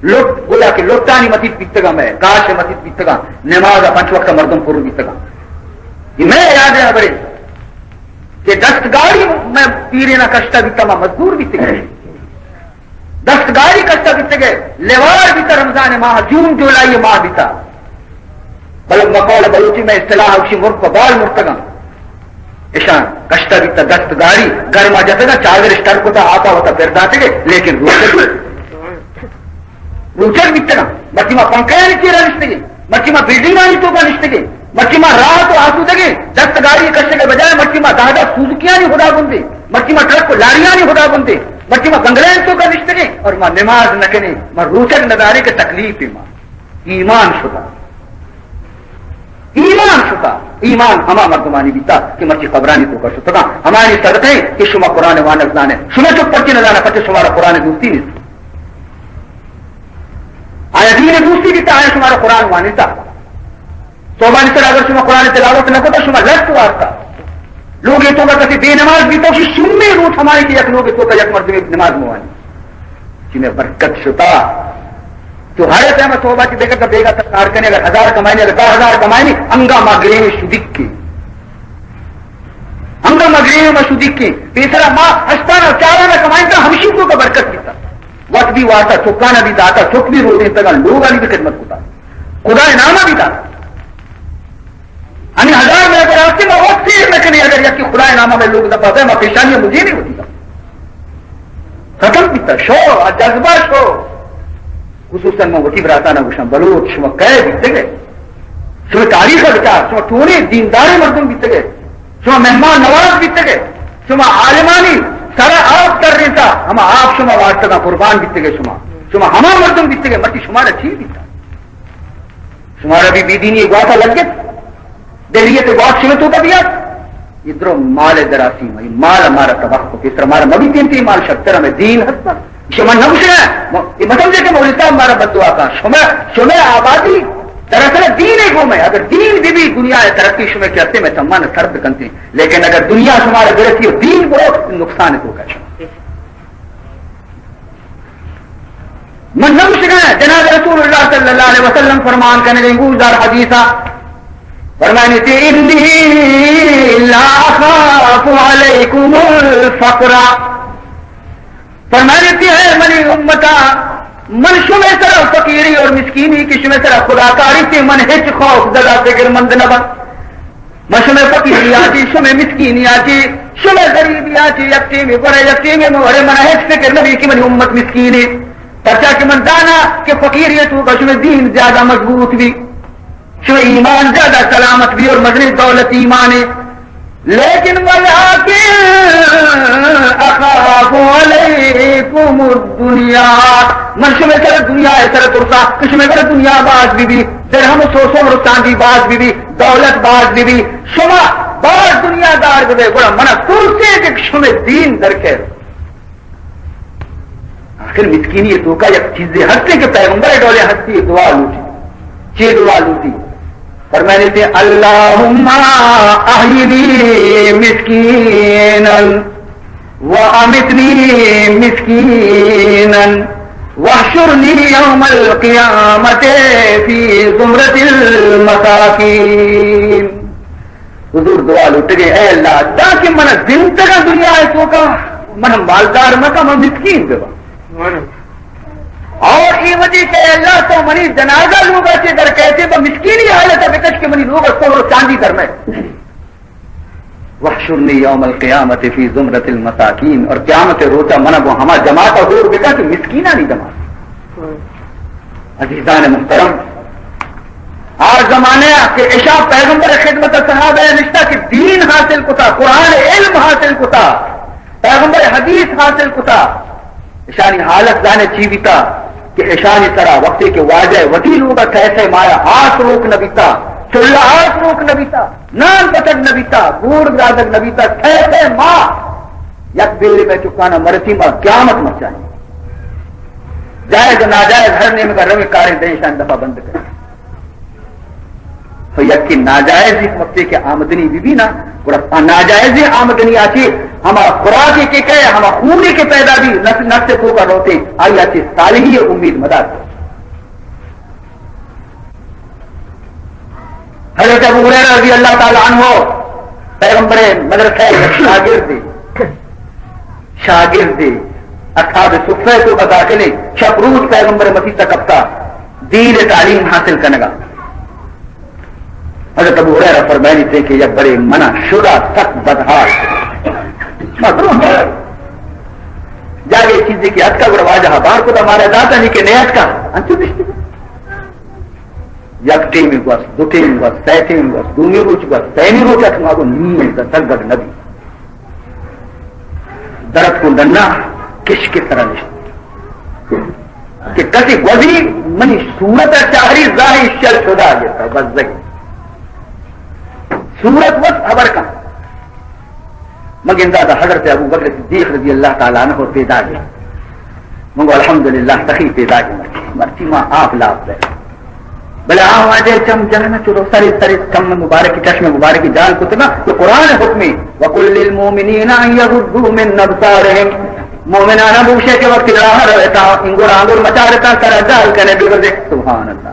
لٹ گویا کہ لٹانی مسیت بیتگاں، میں کاش مسیت بیتگاں، نماز پنچ وقت مردم پر بیتگاں۔ یہ میں یاد ہے بڑے کہ دستگاری میں پیرینا کشتا بیتا، ما مزدور بیتگیں۔ دستگاری کشتا بیتگے، لیوار بیتا رمضان ماہ، جون جولائی ماہ بیتا۔ بلے بقول بلوچی میں اصطلاح اوشی مرد پہ بال مرتگاں۔ اشان کشتا بیتا دستگاری، گرما جتگا، چادر اشتر کتا، آپا وتا پر داتگے، لیکن روچگ، روچگ بیتگاں۔ مرچی ما پنکھانی چیرا نشتگے۔ مرچی ما بلڈنگانی توکا نشتگیں، مرچی ما راہ تو آسودگیں، دستگاری کشگ ء بجائے مرچی ما دہ دہ سوزوکیانی ہدا بندیں، مرچی ما ٹرک و لاریانی ہدا بندیں، مرچی ما بنگلہانی توکا نشتگیں اور ما نماز نہ کنیں، ما روچگ نہ داریں کہ تکلیف ما۔ ایمان شتا، ایمان شتا، ایمان ہما مردمانی بیتا کہ مرچی قبرانی توکا شتگاں، ہمانی صدقیں کہ شما قرآن وانگ زانے، شما چک پرچی نہ زانا، پچے شمارا قرآن دوستی نیست۔ آیا دین دوستی بیتا، آیا شمارا قرآن وانتا؟ صوبانی سر اگر شما قرآن تلاوت نہ کتا، شما لٹ وارتا۔ لوگ توکا کسی بے نماز بیتا، شمی روچ ہمائی کہ یک لوگ توکا یک مردمی نماز موانی۔ چی میں برکت شتا۔ تو ہر ٹائم صوبہ چی بیگا بیگا تکار کنے، اگر ہزار کمائنی، اگر دہ ہزار کمائنی، انگا ما گریم شدیک کی۔ انگا ما گریم ما شدیک کی۔ پیسرا ما ہشتانا چارانا کمائنتا، ہمشی توکا برکت بیتا۔ وقت بھی وارتا، چکانا بھی داتا، چک بھی روزینتگا، لوگانی بھی خدمت کتا۔ خدا ناما بھی داتا۔ ہمیں ہزار میں اگر آتے، ما وقت سیر نہ کنے، اگر یکی خدا ناما میں لوگ دپا دے، ما پیشانی مجھے نہیں ہوتی۔ ختم بیتا، شو، آ جذبہ شو۔ خصوصاً من وتی براتانا گوشاں، بلوچ شما کئے بیتگے؟ شما تاریخ بچار، شما چونیں دینداریں مردم بیتگے؟ شما مہمان نواز بیتگے؟ شما عالمانی سرا آپ ترینتا، ہما آپ شما وارتگا قربان بیتگے شما۔ شما ہما مردم بیتگے، مرچی شمارا چی بیتا؟ شمارا بھی بے دینی گواتا لگت؟ دہریت گوات شمے توکا بیات؟ یہ درو مال دراسی، یہ مال ہمارا تباہ کو، پیسر ہمارا مبی تین تین مال شرتر ہمیں دین ہستا۔ شما نہ گوشے، یہ مت سمجھے کہ مولوی صاحب ہمارا بد دعا کا۔ شما، شما آبادی دراصل دین ہے گو میں، اگر دین بھی، بھی دنیا ہے ترقی شما کہتے میں تمان سرد کنتے، لیکن اگر دنیا شمارا برسی اور دین کو نقصان تو کا۔ من نہ گوشگا، جناب رسول اللہ صلی اللہ علیہ وسلم فرمان کنگے، گوشدار حدیثا، فرمانی تھی، انی لا اخاف علیکم الفقر۔ فرمانی تھی، اے منی امتا، من شمے سرا فقیری اور مسکینی کہ شمے سرا خدا کاری تھی من ہچ خوف زدہ فکر مند نہ بن۔ من شمے فقیری آتی، شمے مسکینی آتی، شمے غریبی آتی، یک ٹیمے گورے، یک ٹیمے مورے، من ہچ فکر نہ بی کہ منی امت مسکینے۔ پرچا کہ من دانا کہ فقیری تو شمے دین زیادہ مضبوط بی۔ شمئے ایمان زیادہ سلامت بی اور مزنیں دولت ایمانے۔ لیکن ولکن اخاف علیکم الدنیا، من شمئے سر دنیا ءِ سر ترسا کہ شمئے سر دنیا باز بی بی، درہم و سوسو و چاندی باز بی بی، دولت باز بی بی، شما باز دنیا دار ببے، گڑا منا ترسے کہ شمئے دین درکے۔ آخر مسکینی ءِ توکا یک چیزے ہستے کہ پیغمبر ءِ ڈولے ہستی، دعا لوٹی۔ چے دعا لوٹی؟ فرمائنے تھے، اللہم احینی مسکینا و امیتنی مسکینا واحشرنی یوم القیامۃ فی زمرۃ المساکین۔ حضور دعا لوٹگے، اے اللہ، داں کہ من زندگاں دنیا ءِ توکا، من مالدار مکا، من مسکین ببا۔ اور اے وجہ کہ اے اللہ تو منی جنازہ لوگا چے در کہتے با مسکینی حالت بکش کہ منی لوگ سہر و چاندی در میں۔ واحشرنی یوم القیامۃ فی زمرۃ المساکین، اور قیامت روچا من گو ہما جماعت ہور بکا کہ مسکینانی جماعت۔ عزیزان محترم، آ زمانہ کہ اشاں پیغمبر خدمت صحابہ نشتا کہ دین حاصل کتا، قرآن علم حاصل کتا، پیغمبر حدیث حاصل کتا، اشانی حالت زانے چی بیتا کہ اشانی سرا وقتی کہ واجہ وتی لوگا تیسے مایا آس روک نہ بیتا، چلا آس روک نہ بیتا، نان پتگ نہ بیتا، گوڑ گرادگ نہ بیتا، تیسے ما یک بیلے میں چکانا مرتی ما قیامت مرچانی۔ جائز و ناجائز ہر نیمگا رویں کاریں دیں شان دفعہ بند کریں۔ تو یکی ناجائز ہیچ وقتی کہ آمدنی بی بی نا، گڑا آ ناجائز آمدنی آتی ہما خوراکی کے کہے، ہما خوری کے پیدا بی نفس، نفس کو کا روتے، آئی آتی صالحی امید مدار۔ حضرت ابو ہریرہ رضی اللہ تعالی عنہ پیغمبر مدرسہ شاگرد، شاگرد اصحاب صفہ تو کا داخل، شپ روز پیغمبر مسیح تک کپتا دین تعلیم حاصل کنگا۔ حضرت ابو ہریرہ فرمائنی تھے کہ یک بڑے منا شدا سک بدحال۔ جاگے چیزے کہ اتکا گڑا واجہ بار کو مارا داتا نہیں کہ نہیں اتکا۔ انچو دشتی۔ یک ٹیم گوس، دو ٹیم گوس، سہ ٹیم گوس، دومی روچ گوس، سیمی روچ اتکا گو نی سک گڈ نبی۔ درت کو ڈنا کش کے طرح نشت کہ کسی گوزی منی صورت چاہری ظاہر شل شدا گتا بزگی۔ صورت وس خبر کن۔ من گندادا حضرت ابو بکر صدیق رضی اللہ تعالی عنہ پیدا گئے۔ من گو الحمدللہ سخی پیدا گئے مرچی۔ مرچی ما آپ لاپ دے۔ بلے آ واجہ چم جہانا چلو سرے سرے چم مبارک چشم مبارک جال کتنا تو قرآن حکمی وقل للمؤمنین ان یغضوا من ابصارهم۔ مومنانا بوشے کہ وقت راہ رویتا انگور آنگور مچارتا سر جال کنے بگردے۔ سبحان اللہ۔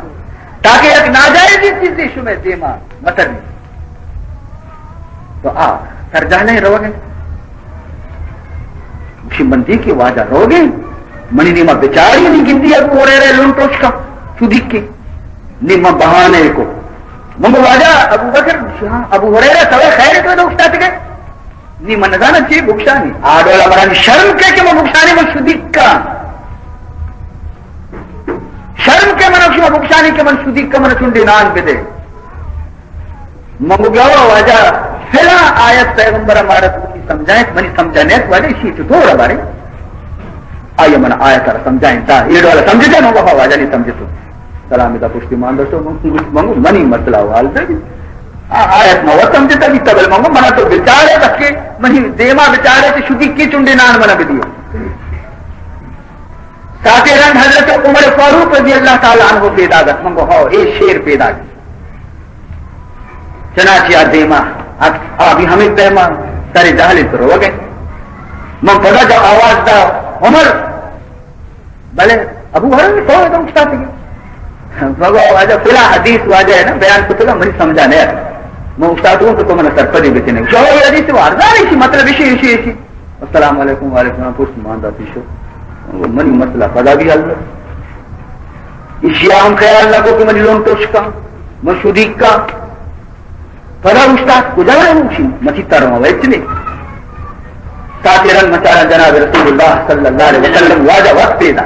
تاکہ یک ناجائزی چیزی شمے دیما متنی۔ تو آ سرجالیں روگ ء۔ گوشی من دی کہ واجہ روگ ء، منی نیما بچاری نی گندی ابو ہریرہ لنٹوش کا چودیک کے۔ نی من بہانے کو۔ من گو واجہ ابو بکر، گوشی ہاں۔ ابو ہریرہ سوائے خیر تو دوست آتے گئے۔ نی من نزاناں چی بکشانی۔ آ ڈولا مرا نی شرم کے کہ من بکشانی من شدیک کا۔ شرم کے من شما بکشانی کہ من شدیک کا من چنڈے نان بدے۔ من گو گیا واجہ فلاں آیت پیغمبر مارا تو سمجھائیں، منی سمجھا نیت واجہ اسی تو تو بارے۔ آیا من آیت را سمجھائیں تا، یہ ڈولا سمجھتے من گو واجہ نہیں سمجھتو۔ سلام دا پشتی مان داشتو، من گوشت، من گو منی مسئلہ حال دے۔ آ، آیت ما وت سمجھتا بیتا، بل من گو منا تو بچارے بس کہ منی دیما بچارے کہ شدی کی چنڈے نان منا بدیو۔ ساتے رند حضرت عمر فاروق رضی اللہ تعالی عنہ پیدا گت، من گو ہو، اے شیر پیدا گت۔ چنانچہ آ دیما، آ، آ بھی ہمیں دیما سر جہل تو روگے۔ من پدا جب آواز دا، عمر، بلے ابو ہریرہ تو ادم کتا تھی۔ مگو واجہ فلاں حدیث واجہ ہے نا، بیان کتگا منی سمجھا نہیں آتا۔ من استاد ہوں تو تو من سرپدی بکنے۔ شو یہ حدیث واردا نہیں، مطلب ایشی، ایشی، ایشی۔ السلام علیکم، وعلیکم السلام، پوچھ مان داتی شو۔ منی مسئلہ پدا بھی حل۔ ایشی ہم خیال نہ کو کہ منی لون توشکا، من شدیک کا۔ پدا استاد کجا ہے؟ مشی متی تر ویچنے۔ ساتھ رنگ مچارا جناب رسول اللہ صلی اللہ علیہ وسلم واجہ وقت پیدا۔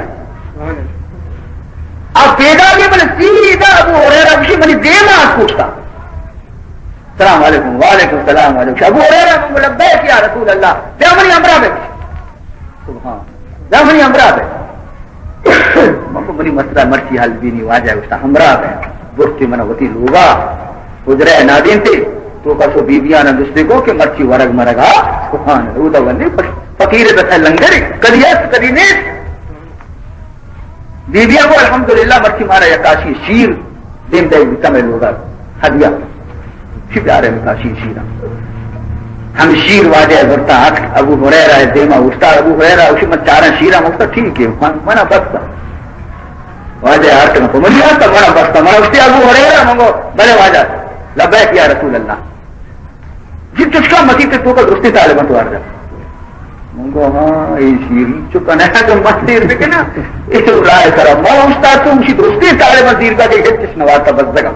اب پیدا بھی من سیدھا ابو ہریرہ مشی منی دیما کوشتا۔ السلام علیکم، وعلیکم السلام علیکم۔ ابو ہریرہ من لبیک یا رسول اللہ، بیا منی ہمراہ بے۔ سبحان۔ بیا منی ہمراہ بے۔ من کو منی مسئلہ مرچی حل بینی واجہ گوشتا ہمراہ بے۔ برتی من وتی لوگا، حجرہ نادین تے، تو کسو بی بیانا دوستی کو کہ مرچی ورگ مرگا، سبحان اللہ، او دا ونی فقیر دتا لنگری، کدی اس، کدی نیست۔ بی بی کو الحمدللہ مرچی مارا یک کاشی شیر دیم دے بیتا میں لوگا ہدیہ۔ چی پیارے میں کاشی شیرا۔ ہم شیر واجہ برتا ہک ابو ہریرہ دیما اٹھتا، ابو ہریرہ اسی من چارا شیرا مفتا، ٹھیک ہے، من، منا بستا۔ واجہ ہر کنا کو منی آتا، منا بستا، منا اٹھتے ابو ہریرہ منگو، بلے واجہ، لبیک یا رسول اللہ۔ جی چشکا مسیت ءِ توکا درستیں طالباں توار دات۔ من گو ہاں، اے شیری چکا نہ کہ من سیر بکنا، اے تو رائے کرا۔ ما استاد تو مشی درستیں طالباں زیر کا کہ ہچ چش نوارتا بزگا۔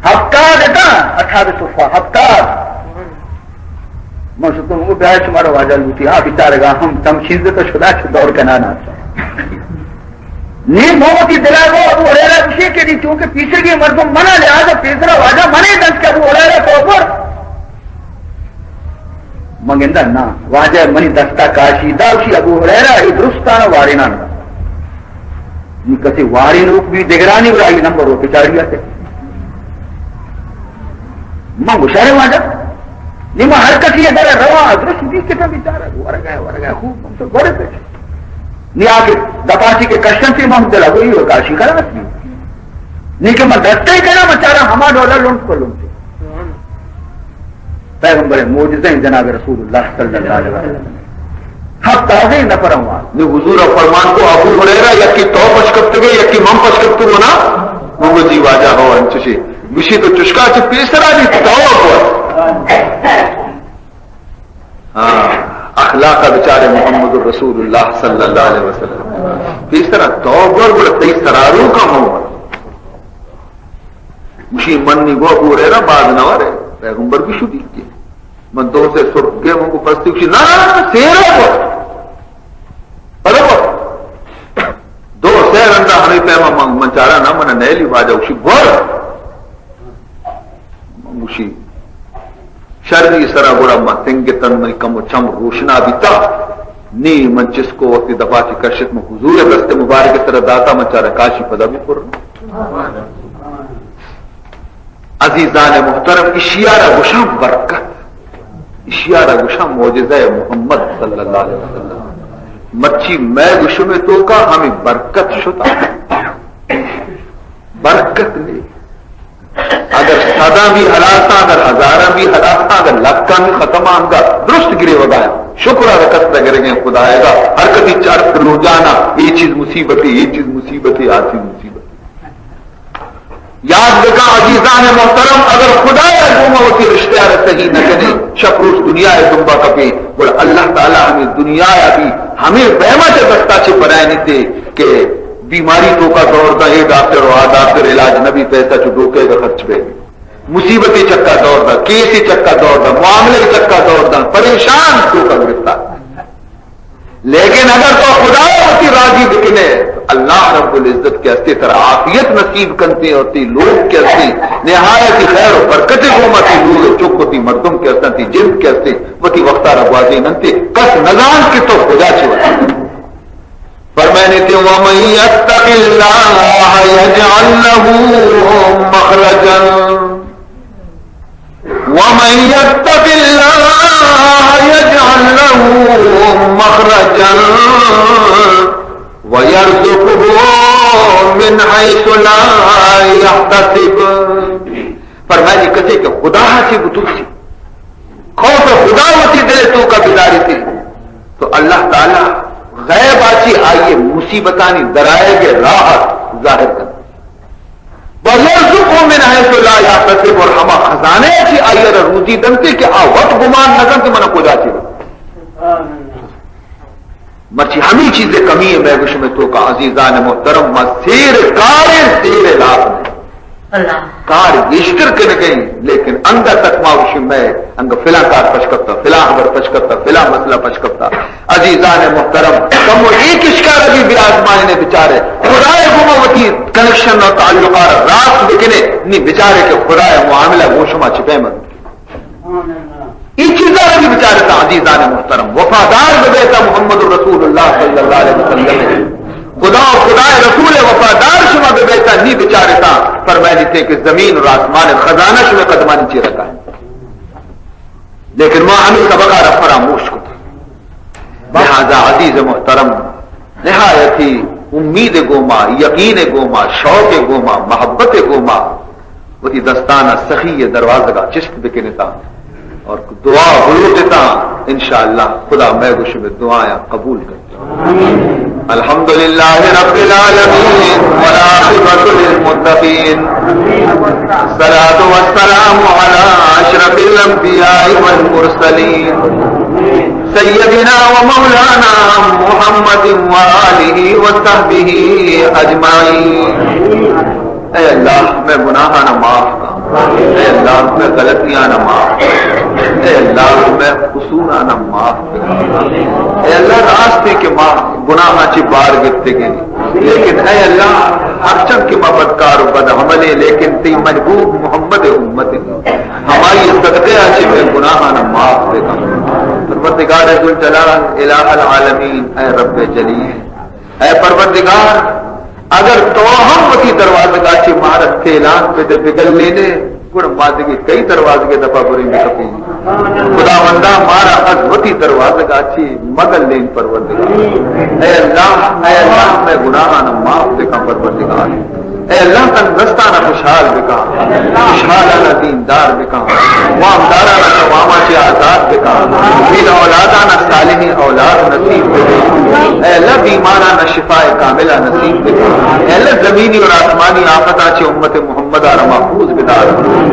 ہفتاد تا، اٹھاد صفحہ، ہفتاد۔ من شتو من گو بیا شمارا واجہ لوٹی، ہاں بیچارگا ہم تم چیز تو شدا چ دور کنا نہ۔ نی من وتی دلا گو ابو ہریرہ گوشی کہ نی چونکہ پیسرگی مردم منا، لہذا پیسرا واجہ منے دنت کہ ابو ہریرہ تو پر۔ من گندہ نا، واجہ منی دستا کاشی دا، گوشی ابو ہریرہ اے درستانا وارینان دا۔ نی کسی وارین روک بھی دگرانی برائی نمبر رو پچاری آتے۔ من گوشارے واجہ، نی من ہر کسی در روا، درست بھی کتا بیچارہ، ورگا، ورگا، خوب، من تو گوڑے پہ۔ نی آ کہ دپاچی کہ کشن تے من دل ابو ایو کاشی خلاص بی۔ نی کہ من دستے کنا من چارا ہما ڈولا لنٹ کو لنٹ۔ پیغمبر معجزہ جناب رسول اللہ صلی اللہ علیہ وسلم۔ ہفتاد نفر ہوا۔ نی حضور فرمان کو ابو ہریرہ یکی تو پشکپتگے یکی من پشکپتگو نا؟ من گو جی واجہ ہو انچشی۔ گوشی تو چشکا چہ پیسرا دی تو کو۔ ہاں، اخلاق بچارے محمد رسول اللہ صلی اللہ علیہ وسلم۔ پیسرا تو گور گڑا تئی سرارو کا ہو۔ گوشی من نی گو ابو ہریرہ باز نہ ورے، پیغمبر بھی شدی کے۔ من دو سے سرخ گے من کو پستی گوشی، نا، نا، نا، سیرا گو۔ پدا گو۔ دو سے رندا ہمیں پیما من، من چارا نا، من نیلی واجہ گوشی، گور۔ من گوشی، شری سرا گڑا من تنگ تن منی کم و چم روشنا بیتا۔ نی من چسکو وقتی دفعہ چی کشت من حضور دست مبارک سرا داتا من چارا کاشی پدا بھی پر۔ عزیزان محترم، اشیارا گوشاں برکت، اشیارا گوشاں معجزہ محمد صلی اللہ علیہ وسلم۔ مرچی میں گوشمے توکا ہمیں برکت شتا۔ برکت نہیں۔ اگر صداں بھی ہلاس آں، اگر ہزاراں بھی ہلاس آں، اگر لکاں بھی ختم آں، انگا درست گریوگا آں۔ شکر ء رکت نہ گرگیں خدائے گا۔ ہر کدی چارت روجانا، اے چیز مصیبتے، اے چیز مصیبتے، آ چیز مصیبتے۔ یاد بکن عزیزان محترم، اگر خدایا گوما وتی رشتہ ء را صحیح نہ کنے، شپ روچ دنیا ء دمبا کپے، گڑا اللہ تعالی ہمیں دنیا ء بھی ہمیں پیما چہ دستا چہ برائینیتے کہ بیماری توکا دور داں، اے ڈاکٹر و آ ڈاکٹر، علاج نہ بی، پیسہ چو ڈوکے گا خرچ بے، مصیبتی چکا دور داں، کیسی چکا دور داں، معاملے چکا دور داں، پریشان توکا گرفتار۔ لیکن اگر تو خدا وتی راضی بکنے، اللہ رب العزت کہ استے ترا عافیت نصیب کنتے، اور تی لوگ کہ استے نہایت خیر و برکت گوما، تی لوگ چک و تی مردم کہ استن، تی جند کہ استے وتی وقتا را گوازیننتے، کس نزان کہ تو کجا چہ وتی۔ فرمائنیتے، ومن یتق اللہ یجعل لہ مخرجا۔ ومن يتق الله يجعل له مخرجا ويرزقه من حيث لا يحتسب۔ فرمائے، کسے کہ خدا سے بترسی، خوف خدا وتی دل توکا بداریتے، تو اللہ تعالی غیب آچی آئیے مصیبتانی درائے گے راہ ظاہر کر۔ و یرزقه من حیث لا یحتسب، اور ہما خزانہ ءَ چی آئی ءَ را روزی دنتے کہ آ وت گمان نہ کنت من کجا چی۔ مرچی ہمے چیز ءِ کمی ءَ مئے گوشم ءِ توکا عزیزان محترم، ما سیر کاریں سیر لاپ نہ۔ اللہ۔ کار گیشتر کنگیں، لیکن اندر تک ما گوشیں مئے انگا فلاں کار پش کپتا، فلاں خبر پش کپتا، فلاں مسئلہ پش کپتا۔ عزیزان محترم، کمو اے کشکار بھی برازمائنے بچارے، خدائے گوما وتی کنکشن و تعلقار راست بکنے، نی بچارے کہ خدائے معاملہ گو شما چپے من۔ اے چیزاں بھی بچارتا عزیزان محترم، وفادار ببیتا محمد رسول اللہ صلی اللہ علیہ وسلم۔ خدا و خدائے رسول وفادار شما ببیتا، نی بچارتا فرمائے دیتے کہ زمین و آسمان خزانہ شما قدمانی چی رکھا ہے۔ لیکن ما ہمیں سبقا را فراموش کتا۔ لہذا عزیز محترم، نہایتی امید گوما، یقین گوما، شوق گوما، محبت گوما وتی دستانا سخی دروازگا چست بکنتا اور دعا بلوٹتا، انشاءاللہ خدا مئے گوشم دعایاں قبول کنت۔ الحمد لله رب العالمين، والعاقبة للمتقين، الصلاة والسلام على أشرف الأنبياء والمرسلين، سيدنا ومولانا محمد وآله وصحبه أجمعين۔ اے اللہ، مئے گناہانا معاف کن۔ اے اللہ، مئے غلطیانا معاف کن۔ اے اللہ، مئے قصورانا معاف کن۔ اے اللہ، راستے کہ ما گناہاں چی بار گپتگیں، لیکن اے اللہ، ہرچند کہ ما بدکار و بدعملیں، لیکن تئی محبوب محمد امت، ہمائی صدقہ چی مئے گناہانا معاف بکن۔ پروردگار ذوالجلال، الہ العالمین، اے رب جلیل، اے پروردگار، اگر تو ہم وتی دروازگا چی مارا تیلان بدے بگلینے، گڑا ما دگہ کئی دروازگے دپا بریں بکپیں؟ خداوندا، مارا از وتی دروازگا چی مگلین پروردگار۔ اے اللہ، اے اللہ، مئے گناہانا معاف بکن پروردگار۔ اے اللہ، تنگ دستانا خوشحال بکن، خوشحالانا دیندار بکن، وامدارانا چہ واما چہ آزاد بکن، بے اولادانا صالحیں اولاد نصیب بکن۔ اے اللہ، بیمارانا شفاء کاملہ نصیب بکن۔ اے اللہ، زمینی اور آسمانی آفتاں چہ امت محمد آرا محفوظ بدار۔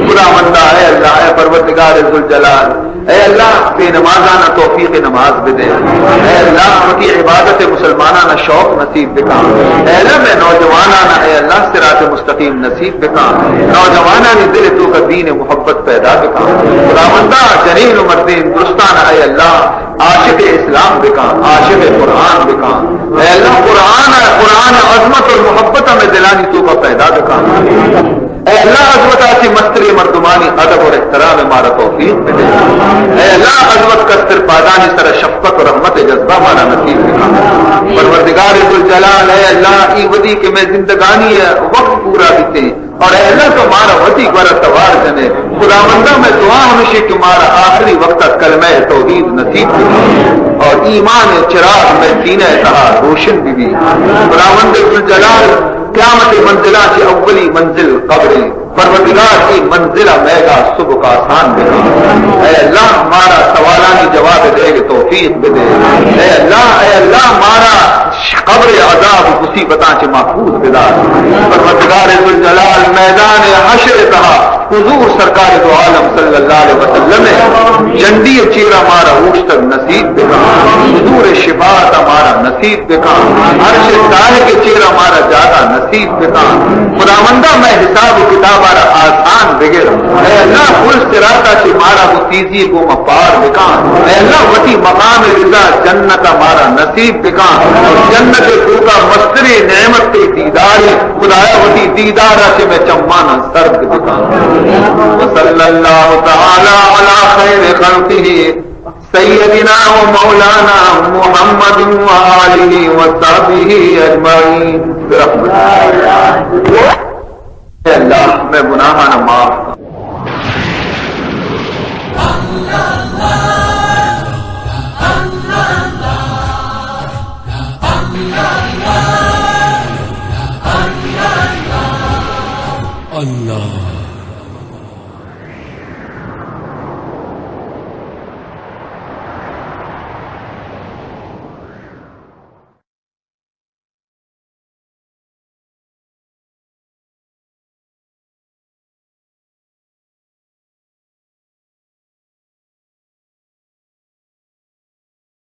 خداوندا، اے اللہ، اے پروردگار ذوالجلال، اے اللہ، بے نمازانا توفیق نماز بدے۔ اے اللہ، وتی عبادت مسلمانانا شوق نصیب بکن۔ اے اللہ، مئے نوجوانانا، اے اللہ، صراط مستقیم نصیب بکن۔ نوجوانانی دل توکا دین محبت پیدا بکن۔ خداوندا، جنین و مردین درستانا، اے اللہ، عاشق اسلام بکن، عاشق قرآن بکن۔ اے اللہ، قرآن، قرآن عظمت اور محبت ہمیں دلانی توکا پیدا بکن۔ اے اللہ، از وتا چہ مستریں مردمانی ادب اور احترام مارا توفیق بدے۔ اے اللہ، از وت کستر پادانی سر شفقت و رحمت جذبہ مارا نصیب بکن۔ پروردگار ذوالجلال، اے اللہ، ای وتی کہ مئے زندگانی وقت پورا بیتے اور اے اللہ، تو مارا وتی گورا توار جنے۔ خداوندا، مئے دعا ہمیشی کہ مارا آخری وقت کلمہ توحید نصیب بکن اور ایمان چراغ مئے سینہ تہا روشن ببی۔ خداوند ذوالجلال، قیامت منزلاں چہ اولی منزل قبریں۔ پروردگار، اے منزل ء مئیگا سبک آسان بکن۔ اے اللہ، مارا سوالانی جواب دیگ توفیق بدے۔ اے اللہ، اے اللہ، مارا قبر عذاب و مصیبتاں چہ محفوظ بدار۔ پروردگار ذوالجلال، میدان حشر تہا حضور سرکار دو عالم صلی اللہ علیہ وسلم ء جنڈی ء چیرا مارا اوشتگ نصیب بکن۔ حضور ء شفاعت ء مارا نصیب بکن۔ عرش ء تہا کہ چیرا مارا جاگہ نصیب بکن۔ خداوندا، مئے حساب و کتاب ء را آسان بگر۔ اے اللہ، پل صراط ء چہ مارا گوں تیزی گوما پار بکن۔ اے اللہ، وتی مقام رضا جنت ء مارا نصیب بکن۔ جنت ء توکا مستریں نعمت تئی دیدارے۔ خدایا، وتی دیدار ء چہ مئے چماناں سرد بکن۔ وصلی اللہ تعالی علی خیر خلقہ سیدنا و مولانا محمد و آلہ و صحبہ اجمعین۔ برحمتک۔ اے اللہ، مئے گناہاں معاف کن۔ اللہ۔